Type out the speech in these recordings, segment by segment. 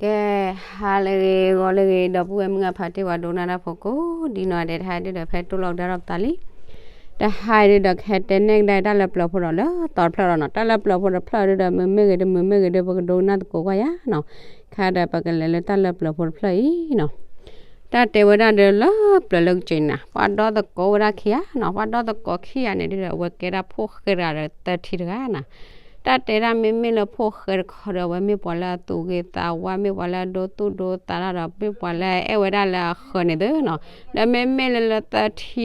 ကဲ, ဟါလၢအဂ့ၤ ဂီၤလၢအဂ့ၤ ဒီပုၢ်ဝဲၢ်မုၣ်ခွါဖါတံၢ် ပှၤဒိကနၣ်တၢ်ဖိကိးဒ်နီၢ်ဒဲး တဟါဒုဒီး ဖဲတိၢ်လီၤကဒါထီၣ်ပသးလံ. တဟါဒုဒီး ကဟဲတဲနဲၣ်ကဒါတၢ်လၢပျၢၤဖိဒီးလၢသီတဖျၢၣ်လီၤနီၤ. တၢ်လၢပျၢၤဖိတဖျၢၣ်ဒုဒီး မ့မ့ၢ်ဂ့ၤတမ့မ့ၢ်ဂ့ၤဒု ပကဒိကနၣ်သကိးကွၢ်ယၤနီၤ. ခဲဒီး ပကလဲၤလၢတၢ်လၢပျၢၤဖိတဖျၢၣ်အံၤနီၤ. တၢ်တဲဝဲဒၣ်ဒီးလၢပျၢၤလၢကစ့န့ၣ်နီၤ, ပှၤဒီသကိးဝဲဒၣ်ခံဂၤနီၤ. ပှၤဒီသကိးခံဂၤန့ၣ်ဒုဒီး အဝဲကဲဒၣ်ဖိၣ်ဃဲတဂၤဒီးသၢထံတဂၤနီၤ. တၢ်တဲဒၣ်မ့မ့ၢ်လၢဖိၣ်ဃဲတခီဒီး အဝဲမ့ၢ်ပှၤလၢအသူၣ်ဂ့ၤသးဝါ မ့ၢ်ပှၤလၢအဒိသူၣ်ဒိသးတၢ်ဒီး မ့ၢ်ပှၤလၢအအဲၣ်ဝဲဒၣ်လၢအဃၢၤန့ၣ်သုနီၤ. ဒီးမ့မ့ၢ်လၢလၢသၢထံတခီ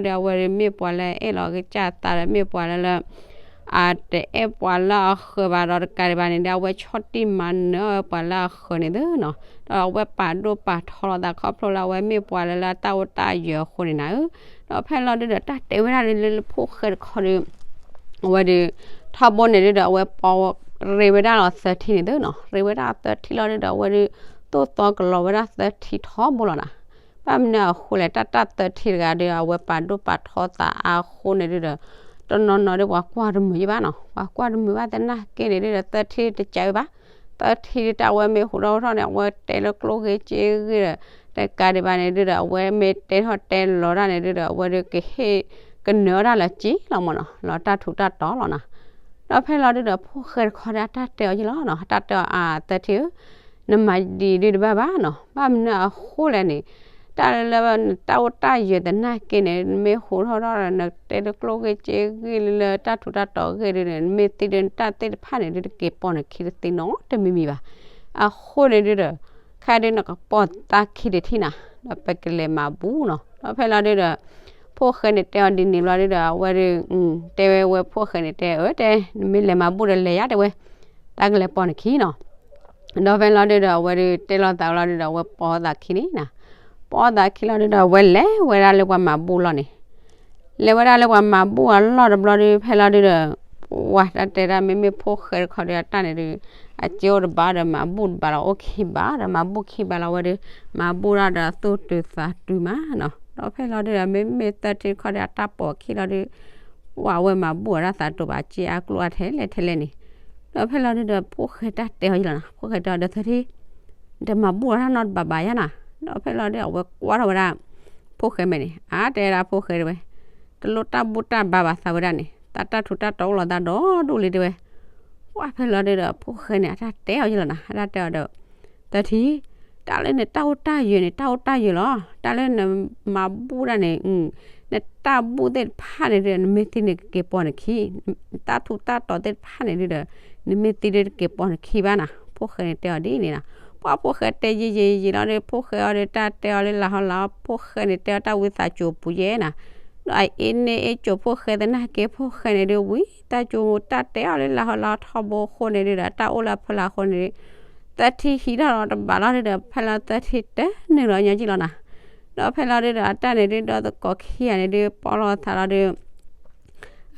ဒီး အဝဲဒုးမ့ၢ်ပှၤလၢအအဲၣ်လီၤကစၢ်သးဒီး မ့ၢ်ပှၤလၢလၢ အတအဲၣ်ပှၤလၢအဃၢၤဘၣ်ဒီး တကးဒံးဘၣ်န့ၣ်ဒီး အဝဲဆီၣ်တံၢ်မၤနၢၤဝဲပှၤလၢအဃၢၤန့ၣ်သုနီၤ. ဒီးအဝဲပာ်ဒိၣ်ပာ်ထီလီၤသး ခီဖျိလၢအဝဲမ့ၢ်ပှၤလၢလၢတၢ်အိၣ်တၢ်ယၢၤအဃိန့ၣ်နၤဧၢ. ဒီးဖဲလီၤဒုဒီး တၢ်တဲဝဲဒၣ်လၢလၢဖိၣ်ဃဲတခီဒီး အဝဲဒုး ထီဘိန့ၣ်ဒုဒီး အဝဲပီၢ်ရ့ဝဲဒၣ်လီၤသၢထံန့ၣ်သုနီၤ. ရ့ဝဲဒၣ်သၢထံလီၤဒုဒီး အဝဲဒုး သိၣ်သီကလီၤဝဲဒၣ်သၢထံထီဘိလီၤနၤ. ဘၣ်မနုၤအဃိလဲၣ်, တၢ်တၢ်သၢထံတဂၤဒီး အဝဲပာ်ဒိၣ်ပာ်ထီသးအါဃိန့ၣ်ဒုဒီး တနီၤနီၤဒီး ပှၤကွၢ်တမုာ်ယဘၣ်နီၤ. ပှၤကွၢ်တမုာ်ဘၣ်သနာ်က့န့ၣ်ဒုဒီး သၢထံတစးဝဲဘၣ်. သၢထံဒုတၢ်အဝဲမ့ၢ်ဟူးထီၣ်ဟူးထီၣ်န့ၣ် အဝဲတဲလၢကျိၣ်ဂ့ၤစ့ဂ့ၤဒီး တကးဒံးဘၣ်န့ၣ်ဒုဒီး အဝဲမ့ၢ်တဲထီၣ်တဲလီၤတၢ်န့ၣ်ဒုဒီး အဝဲဒုးကဟ့ၣ်ကနၢၤအီၣ်တၢ်လၢစ့လီၤမၢ်နီၤ, လီၤတၢ်ထူးတၢ်တီၤလီၤနၤ. ဒီးဖဲလီၤဒုဒီး ဖိၣ်ဃဲတခီဒီး အတၢ်တဲအီၤယ့ၢ်လီၤနီၤ. အတၢ်တဲအီၤ အသၢထံဧၢ, နမၤဒ်အံၤဒုတဘၣ်ဘၣ်နီၤ. ဘၣ်မနုၤအဃိလဲၣ်န့ၣ်, တၢ်လၢနတၢ်အိၣ်တၢ်ယၢၤသနာ်က့န့ၣ် နမ့ၢ်ဟူးထီၣ်ထီၣ်ဒီး နတဲလၢကျိၣ်ဂ့ၤစ့ဂ့ၤလၢလၢတၢ်ထူးတၢ်တီၤဂ့ၢ်ဒုန့ၣ် နမ့ၢ်သံဒု နတၢ်သ့ၣ်တဖၣ်န့ၣ်ဒု တက့ၤပိာ်နခံတသ့နီတမံၤမံၤဘၣ်. အဃိန့ၣ်ဒုဒီး ခဲဒုနကပိာ်သးခံတထံၣ်နၤ, ဒီးပကလဲၤမၤဘူၣ်နီၤ. ဒီးဖဲလီၤဒုဒီး ဖိၣ်ဃဲန့ၣ်တဲအီၤဒ်န့ၣ်ဘျီဒုဒီး အဝဲဒု တဲဝဲဝဲဖိၣ်ဃဲန့ၣ်တဲ အၢ တဲ နမ့ၢ်လဲၤမၤဘူၣ်ဒီးလဲၤယါတဲဝဲ, တၢ်ကလဲၤပိာ်နခံနီၤ. ဒီးဖဲလီၤဒုဒီး အဝဲဒုတဲလီၤသးဝဲလီၤဒုဒီး အဝဲပိာ်သးခံန့ၣ်နၤ. ပိာ်သးခံလီၤဒုဒီး အဝဲလဲၤဝဲဒၣ်လၢပှၤမၤဘူၣ်လီၤန့ၣ် လဲၤဝဲဒၣ်လၢပှၤမၤဘူၣ်အလီၢ်တဘျီဒု ဖဲလီၤဒုဒီး ပှၤတၢ်တဲဒၣ် မ့မ့ၢ်ဖိၣ်ဃဲတခီဒီး အတၢ်န့ၣ်ဒု အစ့အိၣ်တဘၣ်ဒီး မၤဘူၣ်တဘၣ်လီၤ အိၣ်ခံဘၣ်ဒီး မၤဘူၣ်ခံဘၣ်လီၤ အဝဲဒု မၤဘူၣ်ဒၣ်ဒီးသူၣ်တုၤသးတုၤမးနီၤ. ဒီးဖဲလီၤဒုဒီး မ့မ့ၢ်သၢထံတခီဒီး အတၢ်ပိာ်ခံလီၤဒု ပှၤအဝဲမၤဘူၣ်အတၢ်သးတိၤဘၣ် စ့အါကျိၣ်အါထဲလဲၣ်ထဲလဲၣ်န့ၣ်. ဒီးဖဲလီၤဒုဒီး ဖိၣ်ဃဲတၢ်တဲအီၤယ့ၢ်လီၤနၤ, ဖိၣ်ဃဲတဲအီၤဒီးသၢထံ တမၤဘူၣ်အတၢ်နီတဘၣ်ဘၣ်ယါနၤ. ဒီးဖဲလီၤဒု အဝဲကွၢ်ထီၣ်ဝဲဒၣ် ဖိၣ်ဃဲမဲာ်န့ၣ် အါတဲဒၣ်ဖိၣ်ဃဲတဲဝဲ, တလိၣ်တၢ်ဘူၣ်တၢ်ဘါဘၣ်သးဝဲဒၣ်န့ၣ် သးတၢ်ထူးတၢ်တီၤအိၣ်လီၤသးဒီဒူၣ်လံတဲဝဲ. ပှၤဖဲလီၤဒုဒီး ဖိၣ်ဃဲန့ၣ် အတၢ်တဲအီၤယ့ၢ်လီၤနၤ, အတၢ်တဲအီၤဒီး သၢထံ တၢ်လၢနတၢ်အိၣ်တၢ်ယၢၤန့ၣ် တၢ်အိၣ်တၢ်ယၢၤလီၤ. တၢ်လၢနမၤဘူၣ်တၢ်န့ၣ် နတၢ်ဘူၣ်သ့ၣ်တဖၣ်န့ၣ်ဒုဒီး နမ့ၢ်သံန့ၣ်ကက့ၤပိာ်နခံ, တၢ်ထူးတၢ်တီၤသ့ၣ်တဖၣ်န့ၣ်ဒုဒီး နမ့ၢ်သံဒုတက့ၤပိာ်နခံဘၣ်နၤ. ဖိၣ်ဃဲန့ၣ်တဲအီၤဒ်န့ၣ်နၤ. ပှၤဖိၣ်ဃဲတဲယံာ်ယံာ်ယံာ်လီၤဒီး ဖိၣ်ဃဲအီၤဒီး တၢ်တဲအီၤလၢလၢဟီလီၤ ဖိၣ်ဃဲန့ၣ်တဲအီၤတၢ်ဝံသးစူၤပူၤယဲနၤ. ဒီးအအ့န့ၣ်အ့ၣ်ကၠိဖိၣ်ဃဲသနာ်က့ ဖိၣ်ဃဲန့ၣ်ဒု ဝံသးစူၤတၢ်တဲအီၤလၢလၢဟီလီၤထီဘိအဃိန့ၣ်ဒုဒီး တၢ်အိၣ်လၢအဖီလာ်အဃိန့ၣ်ဒု သၢထံဟံးထီၣ်လီၤတဘၣ်လီၤဒုဒီး ဖဲလီၤသၢထံတနုာ်လီၤညီကံလီၤနၤ. ဒီးဖဲလီၤဒုဒီး အတၢ်န့ၣ်ဒု ဒီသကိးခံဂၤန့ၣ်ဒု ပီၢ်လီၤသးလီၤဒု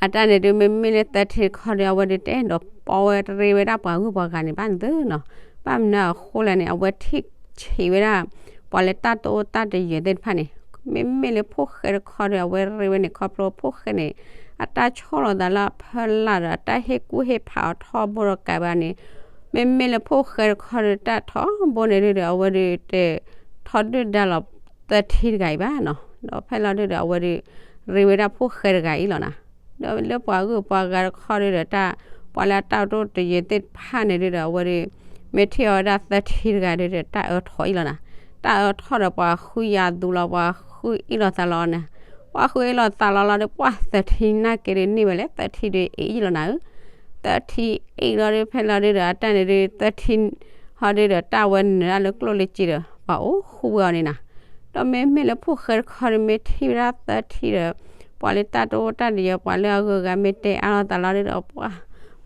အတၢ်န့ၣ်ဒု မ့မ့ၢ်လၢသၢထံတခီဒီး အဝဲဒုတဲဒီး ပီၢ်ဝဲတရ့ဝဲဒၣ်ပှၤဂုၢ်ပှၤဂၤန့ၣ်ဘၣ်န့ၣ်သုနီၤ. ဘၣ်မနုၤအဃိလဲၣ်န့ၣ် အဝဲထံၣ်ဆံးဝဲဒၣ် ပှၤလၢတၢ်တအိၣ်တၢ်တယၢၤသ့ၣ်တဖၣ်န့ၣ် မ့မ့ၢ်လၢဖိၣ်ဃဲတခီဒီး အဝဲရ့ဝဲန့ၣ် ခီဖျိဖိၣ်ဃဲန့ၣ် အတၢ်ဆီၣ်လီၤသးလၢအဖီလာ်ဒီး အတၢ်ဟ့ၣ်ကူၣ်ဟ့ၣ်ဖးအီၤထီဘိဒီးကးဘၣ်န့ၣ် မ့မ့ၢ်လၢဖိၣ်ဃဲတခီဒီး တၢ်ထီဘိန့ၣ်ဒုဒီး အဝဲဒုတဲ ထီဒုၣ်ဒါလီၤသၢထံတဂၤအံၤဘၣ်နီၤ. ဒီးဖဲလီၤဒုဒီး အဝဲဒု ရ့ဝဲဒၣ်ဖိၣ်ဃဲတဂၤအံၤလီၤနၤ. ဒီးလၢပှၤဂုၢ်ပှၤဂၤတခီဒုဒီး တၢ် ပှၤလၢအတၢ်တအိၣ်တယၢၤသ့ၣ်တဖၣ်န့ၣ်ဒုဒီး အဝဲဒု မ့ၢ်ထံၣ်အီၤဝဲဒၣ်သၢထံတဂၤဒုဒီး တၢ်အၢထီၣ်အံၤလီၤနၤ. တၢ်အၢထီၣ်ဒီးပှၤဃုယၤသူလီၤ ပှၤဃုအ့ၣ်လိာ်သးလီၤနၤ. ပှၤဃုအ့ၣ်လိာ်သးလီၤလီၤဒီး ပှၤသၢထံနာ်က့ဒုန့ၢ်ဝဲလဲၣ် သၢထံဒုအ့ၣ်လီၤနၤဧၢ. သၢထံအ့ၣ်လီၤဒု ဖဲလီၤဒုဒီး အတၢ်န့ၣ်ဒု သၢထံ ဟီဒုဒီး တၢ်ဝဲနုာ်ဒၣ်လၢကျိၣ်လၢစ့ဒီး ပှၤအိၣ်ဃုဝဲအီၤန့ၣ်နၤ. ဒီးမ့မ့ၢ်လၢဖိၣ်ဃဲတခီဒု မ့ၢ်ထံၣ်ဝဲဒၣ်သၢထံဒီး ပှၤလၢတၢ်တအိၣ်တၢ်တယၢၤ ပှၤလၢအဂုၤအဂၤမ့ၢ်တဲအါလိာ်သးလီၤဒုဒီး ပှၤ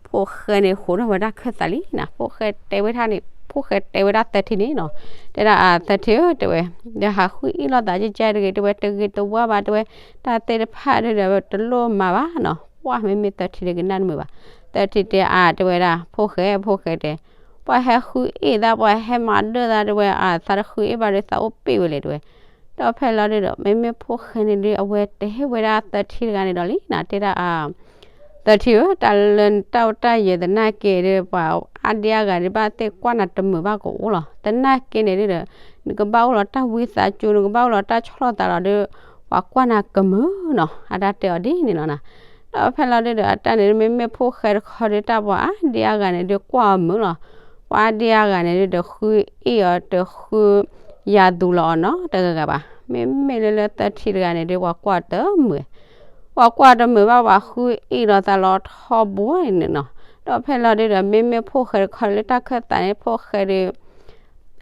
ဖိၣ်ဃဲန့ၣ် ဟူးထီၣ်ဝဲဒၣ်ခၢၣ်သးလံနၤ. ဖိၣ်ဃဲတဲဝဲဒၣ်န့ၣ် ဖိၣ်ဃဲတဲဝဲဒၣ်သၢထံန့ၣ်နီၤ. တဲဒၣ်အသၢထံဧၢ တဲဝဲ, ဒီးဟးဃုအ့ၣ်လိာ်သးကကဲတဂ့ၤ တဲဝဲ တဂ့ၤတဝါဘၣ် တဲဝဲ, တၢ်သ့ၣ်တဖၣ်ဒုဒီး တလိၣ်မၤဘၣ်နီၤ. ပှၤမ့မ့ၢ်သၢထံဒု ကနၣ်တမုာ်ဘၣ်. သၢထံတဲအါ တဲဝဲဒၣ် ဖိၣ်ဃဲ ဖိၣ်ဃဲတဲ ပှၤဟဲဃုအ့ၣ်သး ပှၤဟဲမၤဒၢၣ်သး တဲဝဲ အသးတဃုအ့ၣ်ဘၣ်ဒီး သးအိၣ်ပ့ၢ်ဝဲလဲၣ် တဲဝဲ. ဒီးဖဲလီၤဒုဒီး မ့မ့ၢ်ဖိၣ်ဃဲန့ၣ်ဒု အဝဲတဲဝဲဒၣ်သၢထံတဂၤန့ၣ်ဒီးလံနၤ တဲဒၣ်အ သၢထံဧၢ တၢ်လၢနတၢ်အိၣ်တၢ်ယၢၤသနာ်က့ဒု ပှၤ အါဒံအါဂၤဒုးဘၣ်သ့ၣ်ကွၢ်နၤတမုာ်ဘၣ်ကအိၣ်လီၤ. သနာ်က့န့ၣ်ဒုဒီး နကဘၣ်အိၣ်လီၤတၢ်ဝံသးစူၤ နကဘၣ်အိၣ်လီၤတၢ်ဆီၣ်လီၤသးလီၤဒီး ပှၤကွၢ်နၤကမုာ်နီၤ အတၢ်တဲအီၤဒ်န့ၣ်လီၤနီၤ. ဒီးဖဲလီၤဒုဒီး အတၢ်န့ၣ် မ့မ့ၢ်ဖိၣ်ဃဲတခီဒီး တၢ်ပှၤအါဒံအါဂၤန့ၣ်ဒုးကွၢ်အီၤမုာ်လီၤ. ပှၤအါဒံအါဂၤန့ၣ်ဒုဒီး ဃုအ့ၣ်အီၤတဃု ယၤသူလီၤအီၤနီတဂၤဂၤဘၣ်. မ့မ့ၢ်လၢလၢသၢထံတဂၤန့ၣ်ဒုး ပှၤကွၢ်တမုာ် ပှၤကွၢ်တမုာ်ဘၣ် ပှၤဃုအ့ၣ်လီၤသးလီၤထီဘိန့ၣ်နီၤ. ဒီးဖဲလီၤဒုဒီး မ့မ့ၢ်ဖိၣ်ဃဲတခီလၢတၢ်ခၢၣ်သးန့ၣ် ဖိၣ်ဃဲဒုး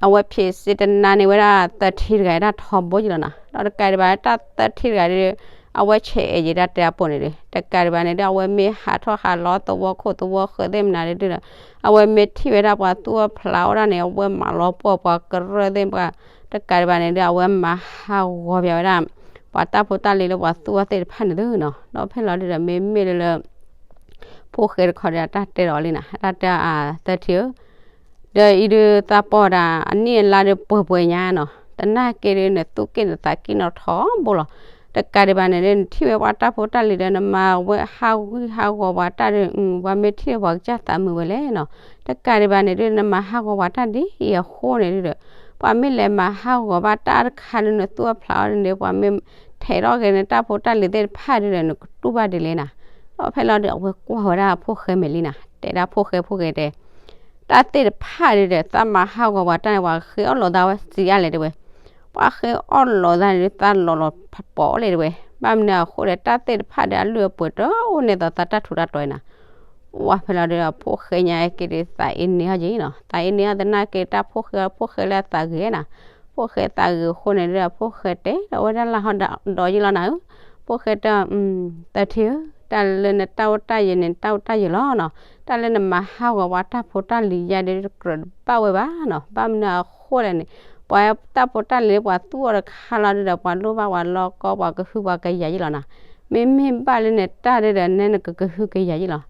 အဝဲဖံးစ့တနါန့ၢ်ဝဲဒၣ်သၢထံတဂၤတၢ်ထီဘိယံၤလီၤနီၤ. ဒီးတကးဒံးဘၣ်တၢ်သၢထံတဂၤဒုး အဝဲဆဲးအဲၣ်ယံၤတၢ်တဲအပူၤန့ၣ်ဒုး တကးဒံးဘၣ်န့ၣ်ဒုး အဝဲမ့ၢ်ဟးထီၣ်ဟးလီၤသဝီခိၣ်သဝီဃၢၤသ့ၣ်မနုၤဒုဒီး အဝဲမ့ၢ်ထံၣ်ဝဲဒၣ်ပှၤသူၣ်အီၣ်ဖျးအီၣ်ဒၣ်န့ၣ် အဝဲမၤလီၤပှီၢ်ပှၤကရၢၢ်သ့ၣ်ပှၤ တကးဒံးဘၣ်န့ၣ်ဒုး အဝဲမၤဟးဂီၤပၠးဝဲဒၣ် ပှၤတၢ်ဖိတၢ်လံၤလၢပှၤသူၣ်အီၣ်သ့ၣ်တဖၣ်န့ၣ်သုနီၤ. ဒီးဖဲလီၤဒုဒီး မ့မ့ၢ်လၢလၢ ဖိၣ်ဃဲတခီဒီး အတၢ်တဲဒီးလံနီၤ အတၢ်တဲအသၢထံဧၢ ဒီးအံၤဒုးသးပှၢ်ဒၣ် အနံၣ်အလါဒုးပှဲၤပှဲၤညါနီၤ သနာ်က့ဒုး နသူၣ်က့ၣ်နသးက့ၣ်နီၤထီဘိလီၤ. တကးဒံးဘၣ်န့ၣ်ဒုး နထံၣ်ဝဲပှၤတၢ်ဖိတၢ်လံၤဒီး နမၤဝဲဟးဂံၢ်ဟးဂီၤပှၤတၢ်ဒုး ပှၤမ့ၢ်ထံၣ်ဒီးပှၤကစၢ်သးမုာ်ဝဲလဲၣ်နီၤ. တကးဒံးဘၣ်န့ၣ်ဒုး နမၤဟးဂီၤပှၤတၢ်ဒ်အံၤအဃိန့ၣ်ဒုဒီး ပှၤမ့ၢ်လဲၤမၤဟးဂီၤဘၣ်တၢ်တခါလၢနသူၣ်အီၣ်ဖျးအီၣ်ဒ်န့ၣ် ပှၤမ့ၢ်ထဲးထီၣ်က့ၤနတၢ်ဖိတၢ်လံၤသ့ၣ်တဖၣ်ဒုဒီး နကတူၢ်ဘၣ်ဒ်လဲၣ်နီၤ. ဒီးဖဲလီၤဒုး အဝဲကွၢ်ဝဲဒၣ်ဖိၣ်ဃဲမဲာ်လံနီၤ တဲဒၣ်ဖိၣ်ဃဲ ဖိၣ်ဃဲတဲ တၢ်သ့ၣ်တဖၣ်ဒုဒီး သးမၤဟးဂီၤပှၤတၢ်န့ၣ် ပှၤဃ့အီၣ်လိာ်သးဝဲစံးအါလဲၣ်တဲဝဲ ပှၤဃ့အီၣ်လိာ်သးန့ၣ်ဒုး သးလီၤလီၤပီၤလဲၣ်တဲဝဲ ဘၣ်မနုၤအဃိဒီး တၢ်သ့ၣ်တဖၣ်ဒီးအလုၢ်အပှ့ၤတအိၣ်န့ၣ်သိးသးတၢ်ထူးတၢ်တီၤအံၤနီၤ. ဝဲဖဲလီၤဒုဒီး ဖိၣ်ဃဲညါက့ၤဒုး သးအ့န့ၢ်အီၤက့ၤနီၤ သးအ့န့ၢ်အီၤသနာ်က့ တၢ်ဖိၣ်ဃဲဖိၣ်ဃဲလၢအသးဂ့ၤနီၤ ဖိၣ်ဃဲသးဂ့ၤအဃိန့ၣ်ဒုဒီး ဖိၣ်ဃဲတဲဒီးဝဲဒၣ်လၢဟီဒီးယံၤလီၤနၤဧၢ ဖိၣ်ဃဲတဲ သၢထံဧၢ တၢ်လၢနတၢ်အိၣ်တၢ်ယၢၤန့ၣ် နတၢ်အိၣ်တၢ်ယၢၤလီၤနီၤ တၢ်လၢနမၤဟးဂီၤပှၤတၢ်ဖိတၢ်လံၤယါဒုး ကြၢးတဘၣ်ဝဲဘၣ်နီၤ ဘၣ်မနုၤအဃိလဲၣ်န့ၣ် ပှၤတၢ်ဖိတၢ်လံၤလၢပှၤသူၣ်အီၣ်တခါလီၤဒုဒီး ပှၤလိၣ်ဘၣ်ပှၤလီၢ်ကီ ပှၤကဟုပှၤကယာ်ယံၤလီၤနီၤ မ့မ့ၢ်ဘၣ်လၢနတၢ်ဒုဒီး နဲနကကဟုကယာ်ယံၤလီၤ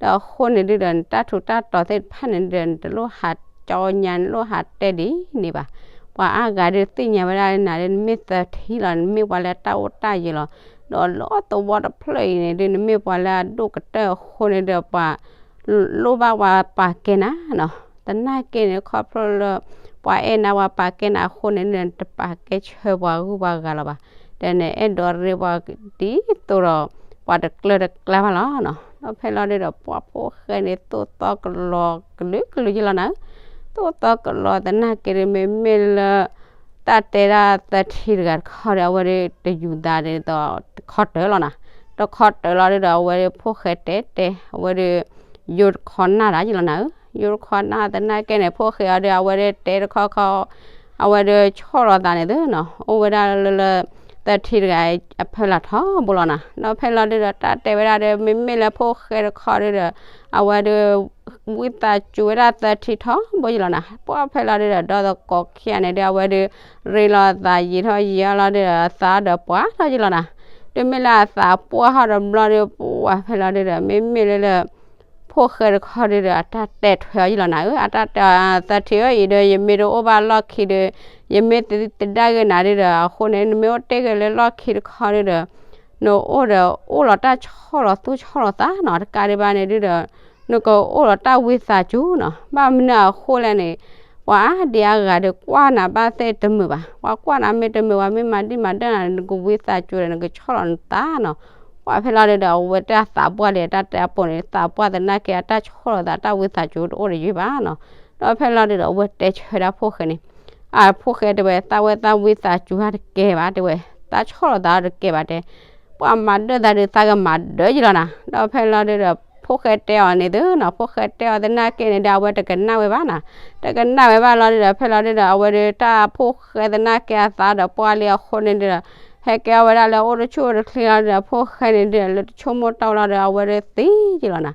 ဒီးအဃိန့ၣ်ဒုဒီး နတၢ်ထူးတၢ်တီၤသ့ၣ်တဖၣ်န့ၣ်ဒုဒီး နတလိၣ်ဟးကၠီညါ နလိၣ်ဟးတဲဒ်န့ၣ်ဘၣ် ပှၤအါဂၤဒုးသ့ၣ်ညါဝဲဒၣ်နၤဒုး နမ့ၢ်သၢထံလီၤ နမ့ၢ်ပှၤလၢအတၢ်အိၣ်တၢ်ယၢၤလီၤ ဒီးလၢသဝီတဖျၢၣ်အံၤန့ၣ်ဒုး နမ့ၢ်ပှၤလၢအဒိၣ်ကတၢၢ်အဃိန့ၣ်ဒုး ပှၤ လိၣ်ဘၣ်ပှၤပာ်ကဲနၤနီၤ သနာ်က့န့ၣ် ခီဖျိလၢ ပှၤအဲၣ်နၤပှၤပာ်ကဲနၤအဃိန့ၣ်ဒုး နတပာ်ကဲဆၢပှၤဂုၤပှၤဂၤလီၤဘၣ် ဒီးနအဲၣ်ဒိးရ့ပှၤဒ်သိးဒီး ပှၤတကျၢၤတကျါဘၣ်လီၤနီၤ ဒီးဖဲလီၤဒုဒီး ပှၤဖိၣ်ဃဲန့ၣ် သိၣ်သီကလီၤကလုာ်ကလုာ်ယံၤလီၤနၤဧၢ သိၣ်သီကလီၤသနာ်က့ဒုး မ့မ့ၢ်လၢ တၢ်တဲဒၣ်သၢထံတဂၤတခီဒီး အဝဲဒုးတယူၤသးဒ်သိးတခီတၢၢ်လီၤနီၤ တခီတၢၢ်လီၤဒုဒီး အဝဲဒုးဖိၣ်ဃဲတဲတဲ အဝဲဒုး ယိတခီနၢ်တၢ်ယံၤလီၤနၤဧၢ ယိတခီနၢ်သနာ်က့န့ၣ် ဖိၣ်ဃဲအီၤဒုး အဝဲဒုးတဲတခီခီ အဝဲဒုးဆီၣ်လီၤသးန့ၣ်သုနီၤ အိၣ်ဝဲဒၣ်လၢလၢ သၢထံတဂၤအဖၢလၢ်ထီဘိလီၤနီၤ ဒီးဖဲလီၤဒုဒီး တၢ်တဲဝဲဒၣ်ဒုး မ့မ့ၢ်လၢဖိၣ်ဃဲတခီဒုဒီး အဝဲဒုး ဝံသးစူၤဝဲဒၣ်သၢထံထီဘိယံၤလီၤနီၤ ပှၤဖဲလီၤဒုဒီး ဒီသကိးခံဂၤန့ၣ်ဒုး အဝဲဒုးရ့လီၤအသးယံာ်ထီၣ်ယံာ်အီၤလီၤဒုဒီး အသးဒီးပှၢ်ထီၣ်ယံၤလီၤနီၤ တုၤမ့ၢ်လၢအသးပှၢ်ထီၣ်တဘျီဒုး ပှၤဖဲလီၤဒုဒီး မ့မ့ၢ်လၢလၢ ဖိၣ်ဃဲတခီဒုဒီး အတၢ်တဲထွဲအီၤယံၤလီၤနၤဧၢ အတၢ်တဲအီၤသၢထံဧၢ အံၤဒီး ယမ့ၢ်တအိၣ်ဘၣ်လီၢ်ခံဒီး ယမ့ၢ်တသဒၣ်ဂ့ၤနၤဒုဒီး အဃိန့ၣ် နမ့ၢ်အိၣ်တ့ၢ်ဂ့ၤလၢလီၢ်ခံတခီဒုဒီး နအိၣ်ဒီးအိၣ်လီၤတၢ်ဆီၣ်လီၤသူၣ်ဆီၣ်လီၤသးနီၤ တကးဒံးဘၣ်န့ၣ်ဒုဒီး နကအိၣ်လီၤတၢ်ဝံသးစူၤနီၤ ဘၣ်မနုၤအဃိလဲၣ်န့ၣ် ပှၤအါဒံအါဂၤဒုးကွၢ်နၤဘၣ်သ့ၣ်တမုာ်ဘၣ် ပှၤကွၢ်နၤမ့ၢ်တမုာ် ပှၤမ့ၢ်မၤဒံၣ်မၤဒၢၣ်နၤန့ၣ် နကဝံသးစူၤဒီး နကဆီၣ်လီၤနသးနီၤ ပှၤဖဲလီၤဒုဒီး အဝဲတၢ်သးပှၢ်လံ တၢ်တဲအပိာ်န့ၣ် သးပှၢ်သနာ်က့ အတၢ်ဆီၣ်လီၤသး တၢ်ဝံသးစူၤတအိၣ်တယုၢ်ဘၣ်နီၤ ဒီးဖဲလီၤဒုဒီး အဝဲတဲဆၢဝဲဒၣ်ဖိၣ်ဃဲန့ၣ် အဖိၣ်ဃဲတဲဝဲ သးဝဲသးဝံသးစူၤတကဲဘၣ်တဲဝဲ သးဆီၣ်လီၤသးတကဲဘၣ်တဲ ပှၤမၤဒၢၣ်သးဒုး သးကမၤဒၢၣ်ယံၤလီၤနၤ ဒီးဖဲလီၤဒုဒီး ဖိၣ်ဃဲတဲအီၤန့ၣ်သုနီၤ ဖိၣ်ဃဲတဲအီၤသနာ်က့န့ၣ်ဒီး အဝဲတကနၣ်ဝဲဘၣ်နီၤ တကနၣ်ဝဲဘၣ်လီၤဒုဒီး ဖဲလီၤဒုဒီး အဝဲဒုးတၢ်ဖိၣ်ဃဲသနာ်က့ အသးဒီးပှၢ်လံအဃိန့ၣ်ဒုဒီး ဟဲကဲအီၤဝဲဒၣ်လၢအိၣ်တဆူၣ်အိၣ်တချ့လီၤဒုဒီး ဖိၣ်ဃဲန့ၣ်ဒုဒီး လၢတဆိကမိၣ်တီလီၤဒီး အဝဲဒုးသံယံၤလီၤနၤ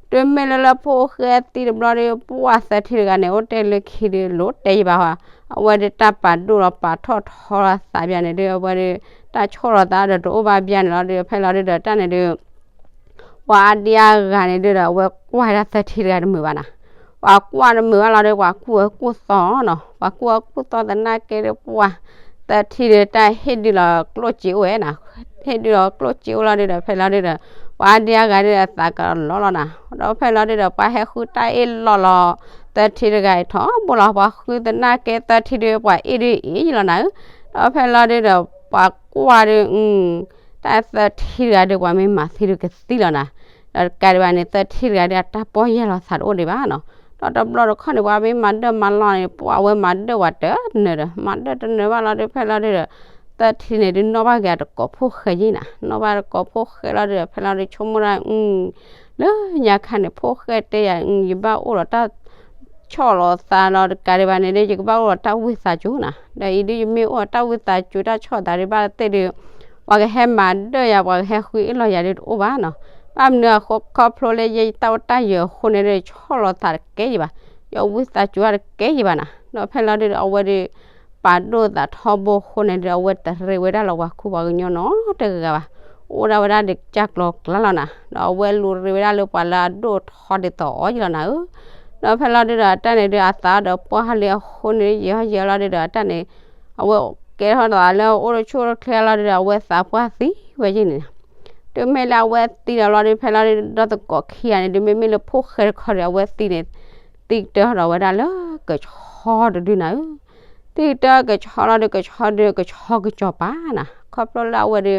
တုၤမ့ၢ်လၢလၢဖိၣ်ဃဲသံတဘျီဒုး ပှၢ်သၢထံတဂၤန့ၣ် အိၣ်တ့ၢ်လၢခံဒုး လိၣ်တဲယံၤဘၣ်ဟီ အဝဲဒုးတၢ်ပာ်ဒိၣ်လီၤပာ်ထီၣ်ထီလီၤသးပၠးန့ၣ်ဒုး အဝဲဒုး တၢ်ဆီၣ်လီၤသးဒီးတအိၣ်ဘၣ်ပၠးန့ၣ်လီၤဒုး ဖဲလီၤဒုဒီး တၢ်န့ၣ်ဒုး ပှၤအါဒံအါဂၤန့ၣ်ဒုဒီး အဝဲကွၢ်ဝဲဒၣ်သၢထံတဂၤတမုာ်ဘၣ်နၤ ပှၤကွၢ်တမုာ်ဘၣ်လီၤဒုး ပှၤကူၣ်အၢကူၣ်သီနီၤ ပှၤကူၣ်အၢကူၣ်သီသနာ်က့ဒုး ပှၢ်သၢထံဒုး တၢ်ဟ့ၣ်ဒုးလီၤကျိၣ်စ့အိၣ်ဝဲနၤ ဟ့ၣ်ဒုးအီၤကျိၣ်စ့အိၣ်လီၤဒုဒီး ဖဲလီၤဒုဒီး ပှၤဒံအါဂၤဒုဒီးသးကလီလီၤနၤ. ဒီးဖဲလီၤဒုဒီး ပှၤဟဲဃုတၢ်အ့ၣ်လိာ်လီၤ သၢထံတဂၤအံၤထီဘိလီၤ. ပှၤဃုသနာ်က့သၢထံဒု ပှၤအ့ၣ်ဒုအ့ၣ်ယလီၤနၤဧၢ. ဒီးဖဲလီၤဒုဒီး ပှၤကွၢ်ဒု တၢ်သၢထံတဂၤဒု ပှၤမ့ၢ်မၤသံဒုကသံလီၤနၤ. ဒီးတကးဒံးဘၣ်န့ၣ် သၢထံတဂၤဒု အတၢ်ပီၢ်ယၢ်လီၤသးတအိၣ်ဒံးဘၣ်နီၤ. ဒီးတဘျီတခီၣ်န့ၣ် ပှၤမ့ၢ်မၤဒၢၣ်မၤလီၢ်န့ၣ် ပှၤအဝဲမၤဒၢၣ်ဝဲတနၢၤဒီး မၤဒၢၣ်တနၢၤဘၣ်လီၤဒု ဖဲလီၤဒုဒီး သၢထံန့ၣ်ဒု နီၣ်ဘၣ်က့ၤအတကိးဖိၣ်ဃဲယဲနၤ. နီၣ်ဘၣ်တကိးဖိၣ်ဃဲလီၤဒုဒီး ဖဲလီၤဒု ဆိကမိၣ်ဒၣ် လၢညါခါန့ၣ် ဖိၣ်ဃဲတဲယၤ ယဘၣ်အိၣ်ဒီးတၢ်ဆီၣ်လီၤသးလီၤ တကးဒံးဘၣ်န့ၣ်ဒု ယကဘၣ်အိၣ်ဒီးတၢ်ဝံသးစူၤနၤ. ဒီးအံၤဒု ယမ့ၢ်အိၣ်ဒီးတၢ်ဝံသးစူၤ တၢ်ဆီၣ်သးဒုဘၣ်သ့ၣ်ဒု ပှၤကဟဲမၤဒၢၣ်ယၤ ပှၤကဟဲဃုအ့ၣ်လိာ်ယၤဒုတအိၣ်ဘၣ်နီၤ. ဘၣ်မနုၤအဃိ ခီဖျိလၢယတၢ်အိၣ်တၢ်ယၢၤအဃိန့ၣ်ဒု ဆီၣ်လီၤသးတကဲယံၤဘၣ်, ယဝံသးစူၤတကဲယံၤဘၣ်နၤ. ဒီးဖဲလီၤဒုဒီး အဝဲဒု ပာ်ဒိၣ်သးထီဘိအဃိန့ၣ်ဒု အဝဲတရံးဝဲဒၣ်လၢပှၤခူပှၤကညီနီတဂၤဘၣ်, အိၣ်ဒၣ်ဝဲဒၣ်ဒုးကစၢ်ကျီၤကျါလီၤနၤ. ဒီးအဝဲလူၤရံးဝဲဒၣ်လၢပှၤလၢအဒိၣ်ထီဒ်သိးအီၤယလီၤနၤဧၢ. ဒီးဖဲလီၤဒုဒီး အတၢ်န့ၣ်ဒု အသးဒီးပှၢ်ဟးလံအဃိန့ၣ် ယဲဟီယဲလီၤဒုဒီး အတၢ်န့ၣ် အဝဲကဲထီၣ်သးလၢအအိၣ်တဆူၣ်တချ့လီၤဒုဒီး အဝဲသးပှၢ်သံဝဲယဲန့ၣ် တုၤမ့ၢ်လၢအဝဲသံဒီးလီၤဒု ဖဲလီၤဒု ဒီသကိးခံဂၤန့ၣ်ဒု မ့မ့ၢ်လၢဖိၣ်ဃဲတခီဒီး အဝဲသံန့ၣ် သံကတၢၢ်ထီၣ်ဝဲဒၣ်လၢကဆီတဒုနၤဧၢ. သံကတၢၢ်ကဆီလီၤဒု ကဆီဒု ကဆီကစီၤပၤနၤ. ခီဖျိလၢအဝဲဒု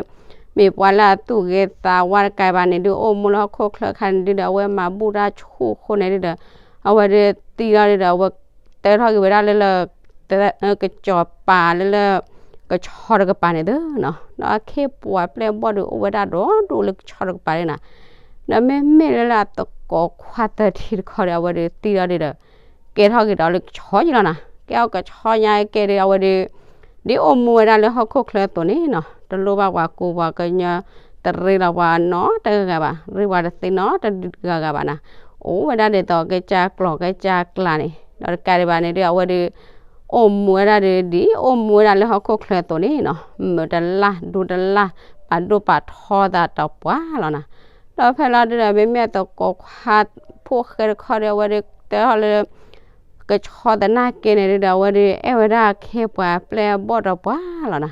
မ့ၢ်ပှၤလၢအသူၣ်ဂ့ၤသးဝါတကးဘၣ်န့ၣ်ဒု အိၣ်မူလၢဟီၣ်ခိၣ်ချၢအခါန့ၣ်ဒုဒီး အဝဲမၤဘူၣ်တၢ်ဆူၣ်အဃိန့ၣ်ဒုဒီး အဝဲဒုသံလီၤဒုဒီး အဝဲကတၢၢ်ထီၣ်က့ၤဝဲဒၣ်လၢလၢ ကစီၤပၤလၢလၢ ကဆီတကပၤန့ၣ်သုနီၤ. ဒီးအခ့အပှၤပျဲၢ်ဘီၣ်ဒုးအိၣ်ဝဲဒၣ်ဒီဒူၣ်လၢကဆီတကပၤန့ၣ်နၤ. ဒီးမ့မ့ၢ်လၢလၢအသကိးခွါသၢထံတခီဒီး အဝဲဒုးသံလီၤဒုဒီး ကဲထီၣ်က့ၤဒီးလၢကဆီယလီၤနၤ. ကဲအီၤကဆီညါကဲဒုး အဝဲဒုး ဒ်အိၣ်မူဝဲဒၣ်လၢဟီၣ်ခိၣ်ချၢအသိးန့ၣ်နီၤ, တလိၣ်ဘၣ်ပှၤကူပှၤကညီ တရံးလီၤပှၤနီတဂၤဂၤဘၣ်, ရံးပှၤတသ့နီတဂၤဂၤဘၣ်နၤ. အိၣ်ဝဲဒၣ်ဒ်သိးကစၢ်ကျီၢ်ကစၢ်ကျါန့ၣ်, ဒီးတကးဒံးဘၣ်န့ၣ်ဒုး အဝဲဒုး အိၣ်မူဝဲဒၣ်ဒုး ဒ်အိၣ်မူဝဲဒၣ်လၢဟီၣ်ခိၣ်ချၢအသိးန့ၣ်နီၤ, မုာ်တလၢ်ဒိတလၢ် ပာ်ဒိၣ်ပာ်ထီသးတပှၢ်လီၤနၤ. ဒီးဖဲလီၤဒုးဒီး မ့မ့ၢ်အသကိးခွါဖိၣ်ဃဲတခီဒီး အဝဲဒုးတဲထီၣ်လၢ ကဆီသနာ်က့န့ၣ်ဒုးဒီး အဝဲဒုးအဲၣ်ဝဲဒၣ်အခ့အပှၤပျဲၢ်အဘီၣ်တပှၢ်လီၤနၤ.